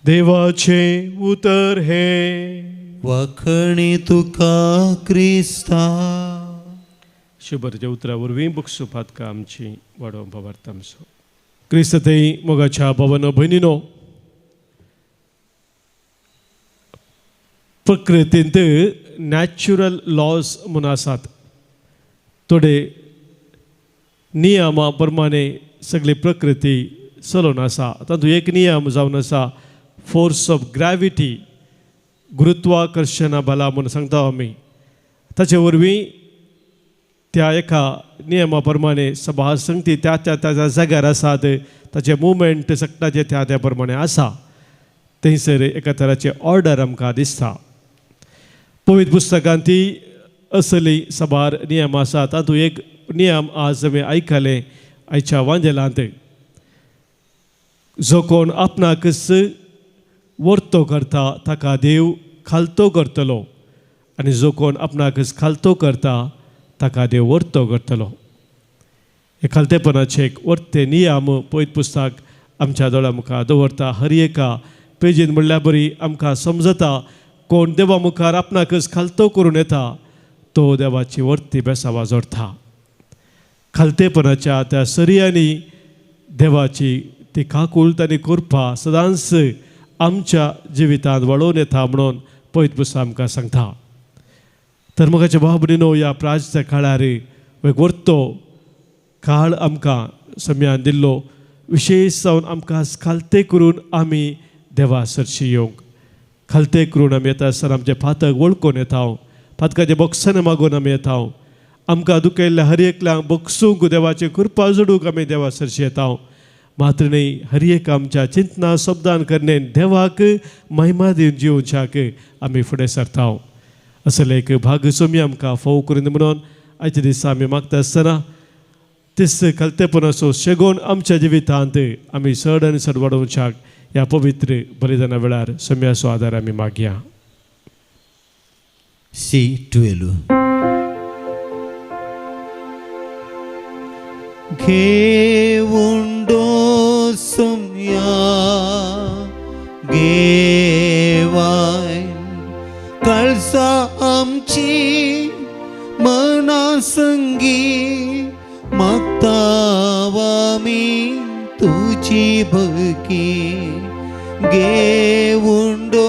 देवाचें उतर हें। वखणी तुका क्रिस्ता। शुभरच्या उतरा वरवीं बक्षू फातका आमची वाडोवंक भावार्थ आमचो क्रिस्त थंय मोगाच्या भावानो भयणीनो, प्रकृतींत नॅचरल लॉज म्हूण आसात। थोडे नियमा प्रमाणे सगळी प्रकृती चलोवन आसा। तातूंत एक नियम जावन आसा फोर्स ऑफ ग्रॅविटी, गुरुत्वाकर्शणा बला म्हूण सांगता आमी। ताचे वरवीं त्या एका नियमा प्रमाणे सभा संगती त्या त्या त्या जाग्यार आसात, ताचे मुवमेंट सगळ्याचे त्या त्या प्रमाणे आसा। थंयसर एका तराचे ऑर्डर आमकां दिसता। पवित्र पुस्तकांत ती असली सबार नियम आसा। तातूंत एक नियम आज आमी आयकले आयच्या वांजेलांत, जो कोण आपणाकच वर्तो करता ताका देव खालतो करतलो आनी जो कोण आपणाकच खालतो करता ताका देव वर्तो करतलो। हे खालतेपणाचे एक वर्ते नियम पवित्र पुस्तक आमच्या दोळ्या मुखार दवरता। हर एका पेजीन म्हणल्यार बरी आमकां समजता कोण देवा मुखार आपणाकच खालतो करून येता तो देवाची वर्ती बेसावा जोडटा। खालतेपणाच्या त्या सरयांनी देवाची ती काकूळत आनी कृपा सदांच आमच्या जिवितांत वाडोवन येता म्हणून पवित्र पुस्तक आमकां सांगता। तर मोगाच्या भाव भयणीनो, ह्या प्राचीन काळार एक वर्तो काळ आमकां सम्यान दिल्लो, विशेष जावन आमकां खालते करून आमी देवा सरशी येवंक, खालते करून आमी येता आसतना आमचें फातक वळखून येता, फातकाचें बक्षां मागून आमी येता, आमकां दुखयल्ल्या हर एकल्यांक बक्षूंक देवाची कृपा जोडूंक आमी देवा सरशी येता। मात्र न्हय, हर एक आमच्या चिंतना शब्दान करणे देवाक महिमा दिवन जिवच्याक आमी फुडें सरता। असले एक भाग सोमी आमकां फोव करून म्हणून आयच्या दिसा आमी मागता आसतना तेच खालतेपणाचो शेगोवन आमच्या जिवितांत आमी चड आनी चड वाडोवच्याक ह्या पवित्र बलिदाना वेळार सम्याचो आदार आमी मागया। सी 12 घेऊंडो सम्या गेवाय कळसा आमची मना संगी मागतावामी तुझी भकी घेऊंडो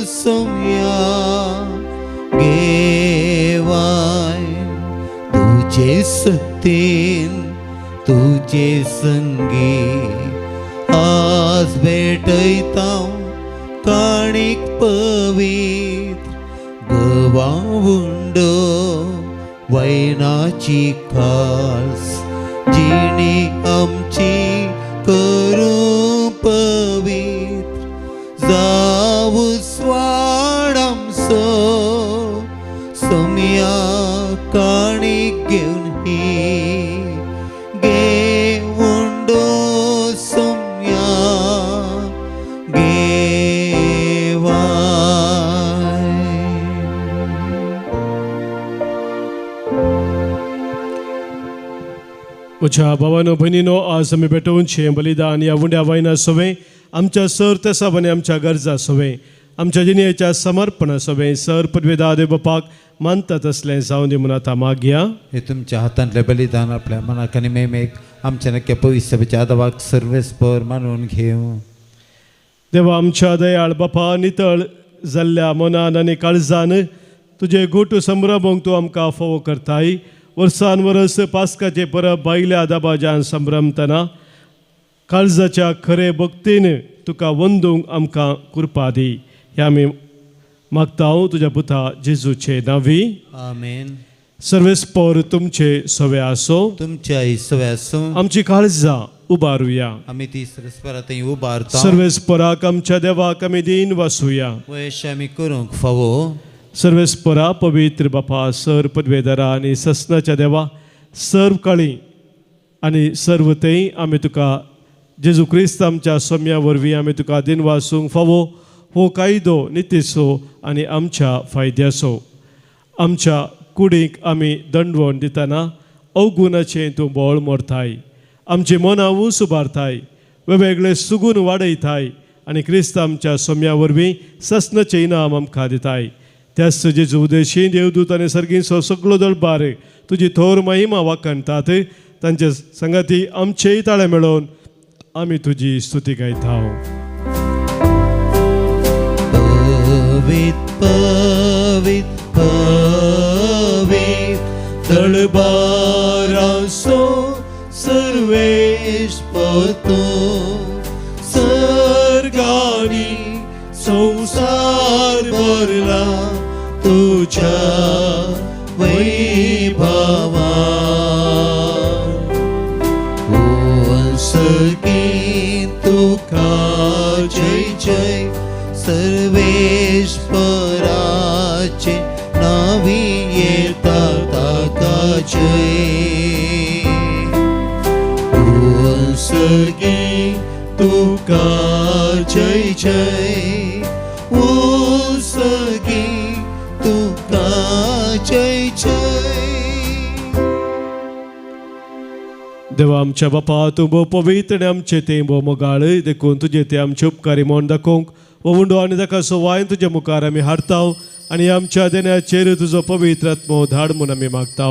सम्या गेवाय तुझे सत्तेन तुझे संगी भेटयता काणीक पवित्र गवा उंडो वैनाची खास जिणी आमची करूं पवित्र जावं स्वाड आमचो सोम्या काणीक घेवन ही घेवंडो सोम्या घेवाय. म्हज्या भावानो भयणीनो, आज आमी भेटोवचें बलिदान ह्या उंड्या वायना सवें आमच्या सर तेसाब आनी आमच्या गरजा सवें आमच्या जिणेच्या समर्पणा सवें सर पदवेदा देव बापाक मानता तसलें जावं दी म्हूण आतां मागया. हे तुमच्या हातांतलें बलिदान आपल्या मनाक आनी मेमेक आमच्या नक्या पवित्र सभेच्या आदावाक सर्वेस्पर मानून घेवं. देवा आमच्या दयाळ बापा, नितळ जाल्ल्या मनान आनी काळजान तुजे गोटू संभ्रमूंक तूं आमकां फावो करताय. वर्सान वरस पास्काचे परब भायल्या दबाज्यान संभ्रमतना काळजाच्या खरे भक्तीन तुका वंदूंक आमकां कृपा दी. हे आमी मागता तुज्या पुता जेजूचे नांवी. आमेन. सर्वेस्पर तुमचे सवे आसो, तुमच्या सवे आसूं. आमची काळजां उबारुया, आमी ती सर्वेस्परा थंय उबारता. सर्वेस्पराक आमच्या देवाक आमी दीन वासूया, वयश आमी करूंक फावो. सर्वेस्परा पवित्र बापा, सर पदवेदारा आनी ससनाच्या देवा, सर्व काळी आनी सर्व थंय आमी तुका जेजू क्रिस्त आमच्या सोम्या वरवीं आमी तुका दीन वासूंक फावो. हो कायदो नितीचो आनी आमच्या फायद्याचो. आमच्या कुडीक आमी दंडवण दितना अवगुणाचें तूं बळ मोरताय, आमची मनां ऊंच उबारताय, वेगवेगळे सुगून वाडयताय आनी क्रिस्त आमच्या सोम्या वरवीं ससनाचें इनाम आमकां दिताय. त्याच जेजू उदेशी देवदूत आनी सर्गींचो सगळो दळबार तुजी थोर महिमा वाखणतात. तांचे संगाती आमचेय ताळे मेळोवन आमी तुजी स्तुती गायता. पवित पवित पवित दळबारासो सर्वेस्पर तूं, सर्गानी संवसार भरला तुझ्या वैभवान. सगी तुका जय जय सर्वेस्पराचे नावी येता ताका जय. सगी तुका जय जय, सगी तुका जय जय. देवा आमच्या बापा, तूं भोव पवित्र आनी आमचे तें भोव मोगाळ, देखून तुजे ते आमचे उपकारी म्हूण दाखोवंक हो उंडो आनी ताका सवायन तुज्या मुखार आमी हाडता आनी आमच्या देण्याचेर तुजो पवित्र आत्मो धाड म्हूण आमी मागता.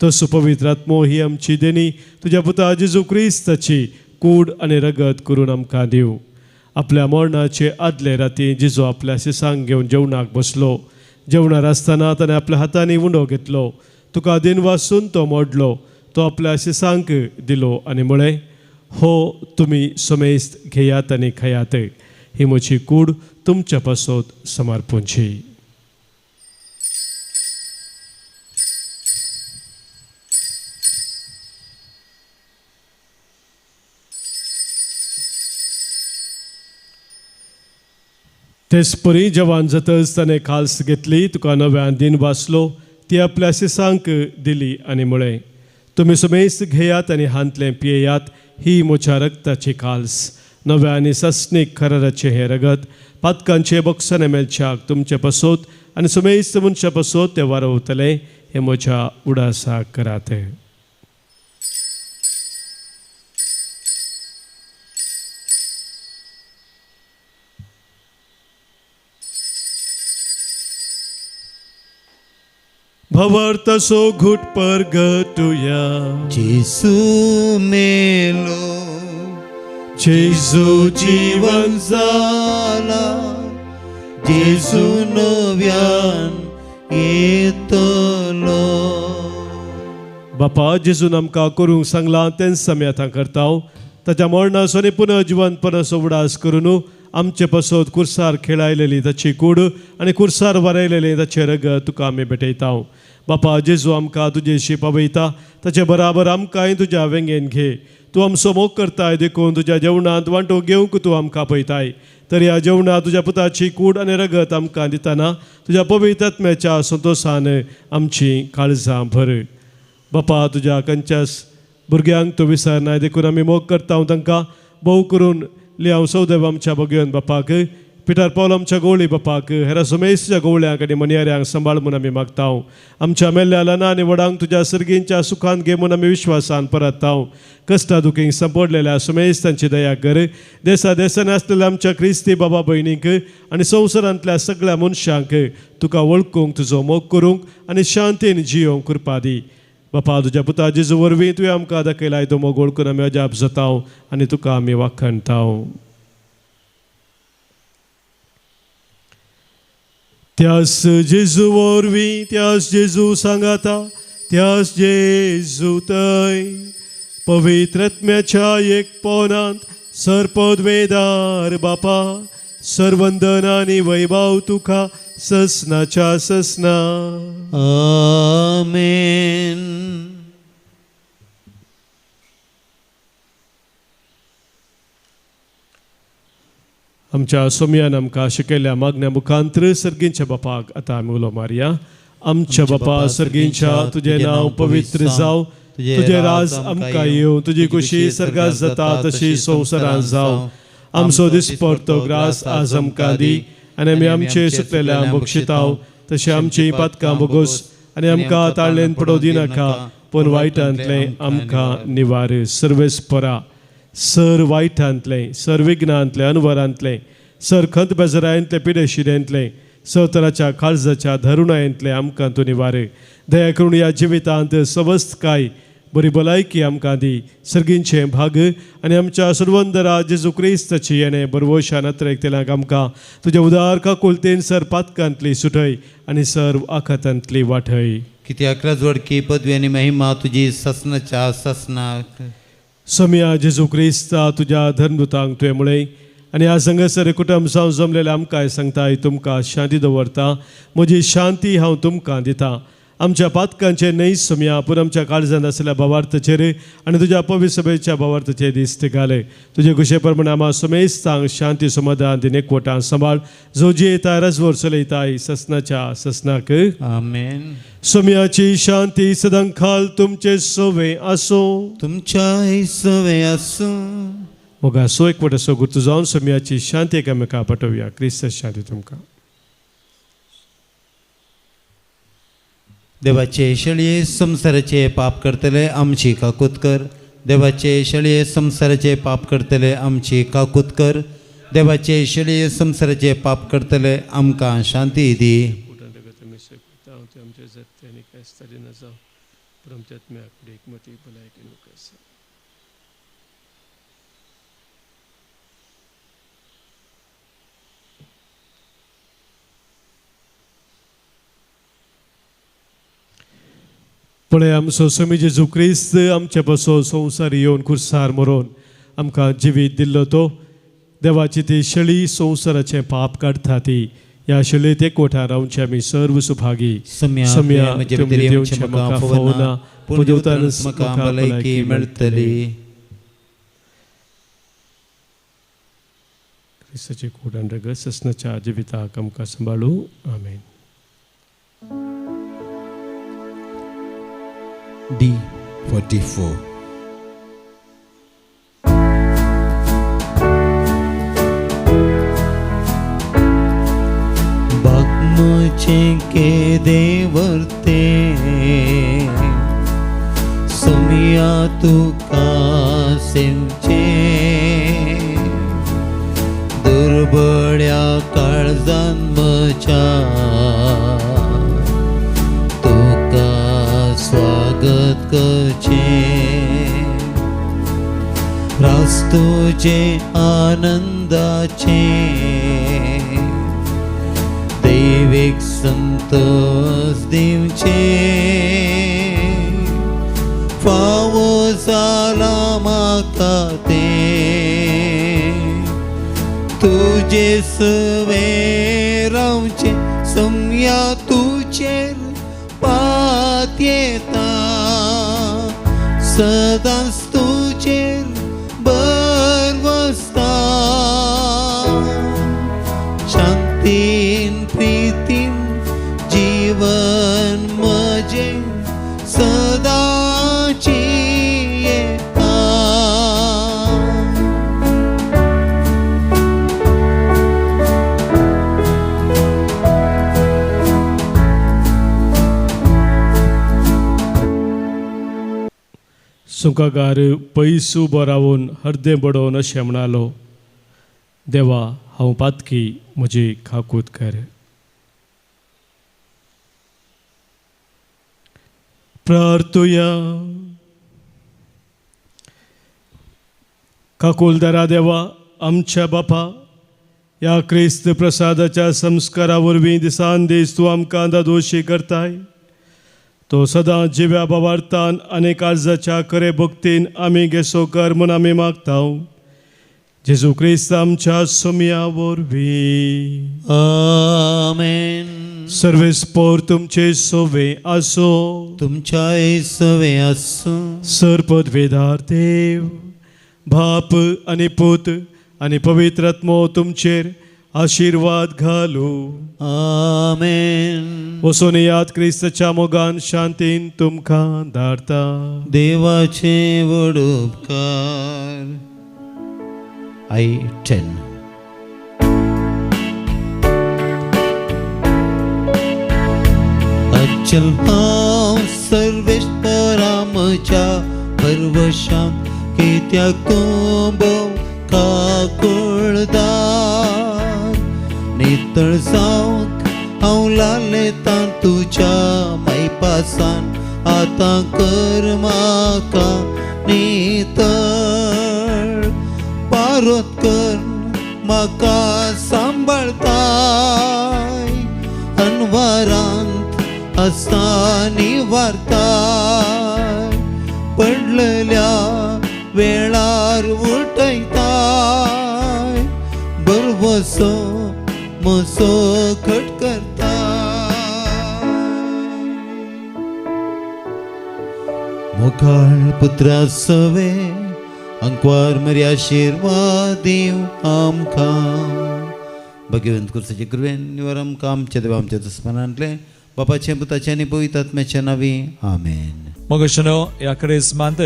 तसो पवित्र आत्मो ही आमची देणी तुज्या पुता जेजू क्रिस्ताची कूड आनी रगत करून आमकां दिवं. आपल्या मरणाचे आदले राती जेजू आपल्या शिसांक घेवन जेवणाक बसलो. जेवणार आसतना ताणें आपल्या हातांनी उंडो घेतलो, तुका दिन वासून तो मोडलो, तो आपल्या शिसांक दिलो आनी म्हळें, हो तुमी समेस्त घेयात आनी खायात, ही म्हजी कूड तुमच्या पासत समर्पणची. तेच परी जवान जातच ताणें खाल्स घेतली, तुका नव्यान दिन वाचलो, ती आपल्या शिसांक दिली आनी म्हळें, तुमी समेस्त घेयात आनी हांतलें पियेयात, ही म्हज्या रक्ताची खाल्स, नव्या आनी सस्नीक खराराचें हें रगत पातकांचे बक्षाने मेळच्याक तुमचे पासत आनी समेस्त मनशा पासत तें वारवतलें, हें म्हज्या उडासाक करात. भवर्तसो घुट परगटुया, जेसू मेलो, जेजू जीवन जाला, जेजू नव्यान येतलो. बापा, जेजून आमकां करूंक सांगलां तेंच आमी आतां करता. ताच्या मरणाचो आनी पुनर्जिवंतपणाचो उडास करून आमचे पासत कुर्सार खेळायलेली ताची कूड आनी कुर्सार वरयलेली ताचें रगत तुका आमी भेटयता. बापा जेजू आमकां तुजेशी पावयता, ताचे बराबर आमकांय तुज्या वेंगेन घे. तूं आमचो मोग करताय देखून तुज्या जेवणांत वांटो घेवंक तूं आमकां पळयताय. तर ह्या जेवणांत तुज्या पुताची कूड आनी रगत आमकां दितना तुज्या पवित्र आत्म्याच्या संतोशान आमची काळजां भर. बापा तुज्या खंयच्याच भुरग्यांक तूं विसरनाय देखून आमी मोग करता तांकां भोव करून लियांव सौदेव आमच्या बगयोन बापाक, पिटर पावल आमच्या गवळी बापाक, हेरा सुमेसच्या गवळ्यांक आनी मनयाऱ्यांक सांबाळ म्हूण आमी मागता. आमच्या मेल्ल्या ल्हान आनी व्हडांक तुज्या सर्गींच्या सुखान घे म्हूण आमी विश्वासान परतता. कश्टा दुखींक सांपडलेल्या सुमेस तांची दया कर. देसा देसांनी आसलेल्या आमच्या क्रिस्ती बाबा भयणींक आनी संवसारांतल्या सगळ्या मनशांक तुका वळखूंक, तुजो मोग करूंक आनी शांतीन जियोंक कृपा दी. बापा तुज्या पुता जेजू वरवीं तुवें आमकां दाखयलाय तो मोग वळखून आमी अजाप जाता आनी तुका आमी वाखणता. त्यास जेजू वरवीं, त्यास जेजू सांगाता, त्यास जेजू थंय पवित्र आत्म्याच्या एकपणांत सर्पद्वेदार बापा सर्वंदन आनी वैभव तुका ससनाच्या ससना. आमेन. आमच्या सोमयान आमकां शिकयल्ल्या मागण्या मुखांत्र सर्गींच्या बापाक आतां आमी उलो मारया. आमच्या बापा सर्गींच्या, तुजें नांव पवित्र जावं, तुजें राज आमकां येवं, तुजी खुशी सर्गात जाता तशी संवसारांत जावं. आमचो दिसपडतो ग्रास आज आमकां दी आनी आमी आमचे सुकलेल्या बक्षिताव तशें आमची पातकां बोगोस आनी आमकां ताळ्ळेन पडोवं दिनाका, पूण वायटांतलें आमकां निवार. सर्वेस्परा सर वायटांतलें, सर विघ्नांतलें, अनवरांतलें, सर खंत बेजरायंतलें, पिडेशिरेंतलें, सर तराच्या काळजाच्या धरुणायंतलें आमकां तूं निवार. दया करून ह्या जिवितांत सवस्तकाय बरी भलायकी आमकां दी. सर्गींचें भाग आनी आमच्या सर्वंदरा जेजू क्रिस्ताची येणें बरवशान अत्रेकतेल्यांक आमकां तुज्या उदार काकुळतेन सर पातकांतली सुटय आनी सर्व आखातांतली वाटय. कित्याक राजवडकी पदवी आनी महिमा तुजी ससनाच्या ससनाक. सोमया जेजू क्रिस्ता तुज्या धर्मदूतांक तुवें म्हळें आनी ह्या संगसर कुटुंब जावन जमलेलें आमकांय सांगताय, तुमकां शांती दवरता, म्हजी शांती हांव तुमकां दिता. आमच्या पातकांचे न्हय सोमया, पूण आमच्या काळजांत आशिल्ल्या भावार्थाचेर आनी तुज्या पवित्र सभेच्या भावार्थाचेर दिस्त घाले. तुजे खुशे प्रमाणे आमा समेस्तांक शांती समाधान दिन एकवटान सांबाळ, जो जियेता रजवर चलयताय ससनाच्या ससनाक. आमेन. सोमयाची शांती सदांकाल तुमचे सोवे आसूं. तुमच्याय सवे आसूं. मोगा सो एकवट असो गुर्तू जावन सोमयाची शांती एकामेका पाठोवया. क्रिस्त शांती तुमकां. देवाचे शेळये संवसाराचे पाप करतले आमची काकूत कर. देवाचे शेळये संवसाराचे पाप करतले आमची काकूत कर. देवाचे शेळये संवसाराचे पाप करतले आमकां शांती दी. पळय आमचो स्वामी जेजू क्रिस्त आमचे पासून संवसार येवन कुर्सार मरोन आमकां जिवीत दिल्लो तो देवाची ती शेळी संवसाराचें पाप काडटा ती ह्या शेळीत एकवटान रावचे आमी सर्व सुभागी. सम्या देवचें म्हाका फावना, पूण देवतानच म्हाका भलायकी मेळटली. क्रिस्ताची कूड आनी रगत ससनाच्या जिविताक आमकां सांबाळू. आमेन. D44. बागमचे के देवर्ते सोमिया तुका सेवचे, दुर्बळ्या काळजान म्हज्या तुका स्वागत करचें. रास तुजें आनंदाचें, दैवीक संतोष दिवचें. फावो जाला म्हाका तें तुजे सवें रावचें सम्या तुजेर पातयेता सदांच तुजेर बरवसता शांतीन प्रितीन जीवन म्हजें सदांची येता. सुंकागार पयस उबो रावन हर्दें बडोवन अशें म्हणालो, देवा हांव पातकी, म्हजी खाकूत कर. प्रार्थुया. काकुलदारा देवा आमच्या बापा, ह्या क्रिस्त प्रसादाच्या संस्कारा वरवीं दिसान दीस तूं आमकां दादोशी करताय. तो सदां जिव्या बाबार्थान आनी काळजाच्या खरे भक्तीन आमी घेसो कर म्हूण आमी मागता. जेजू क्रिस्त आमच्या सोमया वरवीं. आमेन. सर्वेस्पोर तुमचे सोवे आसो. तुमच्याय सवे आसूं. सर पदवेदार देव बाप आनी पूत आनी पवित्र आत्मो तुमचेर आशिर्वाद घालू. आमेन. वचून याद क्रिस्ताच्या मोगान शांतीन तुमकां धाडता. देवाचे व्हड उपकार. I 10. अचल हांव सर्वेश्वरा म्हज्या भरवशान कित्याक तूं भोव काकुळदार नितळ जावंक हांव लालेतां तुज्या मायपासान आतां कर म्हाका नितळ पारोत कर म्हाका सांबाळताय अनवारांत आसा निवारताय पडलेल्या वेळार उठयताय बरवसो म्हजो घट करता. मोगाळ पुत्रा सवे अंकवार मरी आशिर्वाद दिव आमकां. भगवंत कुर्साचे कृपेन निवार आमकां आमच्या देवा आमच्या दुस्मानांतले बापाचें पुताचें आनी पवित्र आत्म्याच्या नांवी. आमेन. मगशनो ह्या क्रिस्मांत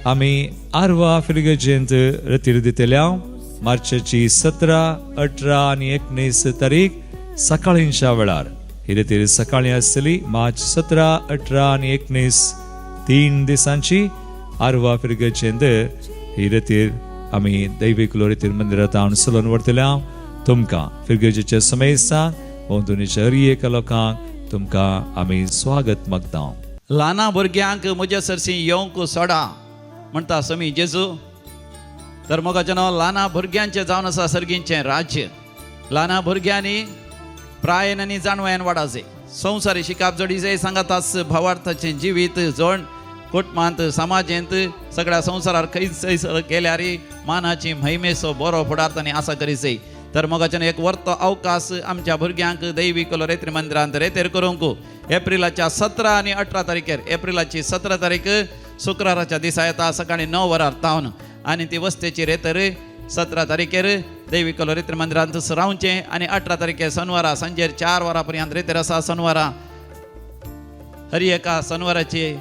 आमी आरवा फिर्गजेंत रतीर दितल्या. मार्चाची 17, 18 आनी 19 तारीख सकाळींच्या वेळार ही रतीर सकाळीं आसतली. मार्च 17, 18 आनी 19 3 दिसांची आरवा फिर्गजेंत ही रतीर आमी दैवीक लोरेतीर मंदिरांत हांव चलोवन व्हरतल्या. तुमकां फिर्गजेच्या समेस्तांक भोंवतणीच्या हर एका लोकांक तुमकां आमी स्वागत मागता. ल्हाना भुरग्यांक म्हज्या सरशी येवंक सोडा म्हणटा समी जेजू. तर मोगाचें नांव ल्हाना भुरग्यांचें जावन आसा सर्गींचें राज्य. ल्हाना भुरग्यांनी प्रायन आनी जाणवयान वाडाचे संवसारी शिकाप जोडीचे सांगातास भावार्थाचें जिवीत जण कुटुंबांत समाजेंत सगळ्या संवसारार खंय केल्यार मानाची महिमेचो बरो फुडार तांणी आसा करीचे. तर मोगाच्यान एक वर्तो अवकाश आमच्या भुरग्यांक दैवीक रेत्री मंदिरांत रेतेर करूंक एप्रिलाच्या 17 आनी 18 तारखेर. एप्रिलाची 17 तारीख शुक्राराच्या दिसा येता सकाळी 9 वरार तावन आनी ती वस्तेची रेतर 17 तारखेर दैवीक रेत्री मंदिरांत रावचें आनी 18 तारखेर शनवारा सांजेर 4 वरां पर्यंत रेतेर आसा. शनवारा हर एका शनवाराची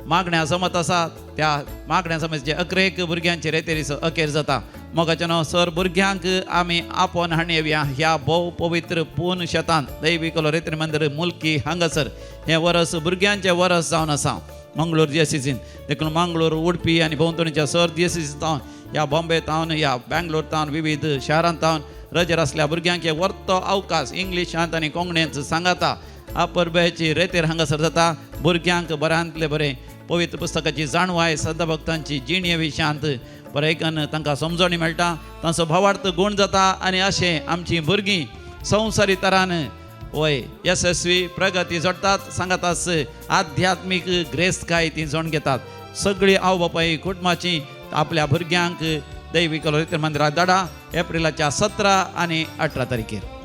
मागण्या जमत आसा. त्या मागण्या जमत अकरेक भुरग्यांचे रेतेरीचो अखेर जाता. मोगाचें नांव सर भुरग्यांक आमी आपोवन हाडया ह्या भोव पवित्र पूर्ण शेतांत दैवीक रेत्री मंदिर मुल्की हांगासर हें वरस भुरग्यांचें वरस जावन आसा मंगळूर दियसीसीन. देखून मंगळूर उडपी आनी भोंवतणीच्या सर दियसीस तावन ह्या बॉम्बे तावन ह्या बँगलोर तावन विविध शारांत तावन रजेर आसल्या भुरग्यांक वर्तो अवकाश इंग्लिशांत आनी कोंकणींत सांगाता अपरबेची रेतेर हांगासर जाता. भुरग्यांक बऱ्यांतलें बरें पवित्र पुस्तकाची जाणवाय सदभक्तांची जिणे विशांत बरें तांकां समजणी मेळटा. तांचो भावार्थ गूण जाता आनी अशें आमचीं भुरगीं संवसारी तरान वय यशस्वी प्रगती जोडटात. सांगातास आध्यात्मीक ग्रेस्तकाय ती जोड घेतात. सगळीं आवय बापाय कुटुंबाची आपल्या भुरग्यांक दैविक मंदिराक धाडा एप्रिलाच्या 17 आनी 18 तारखेर.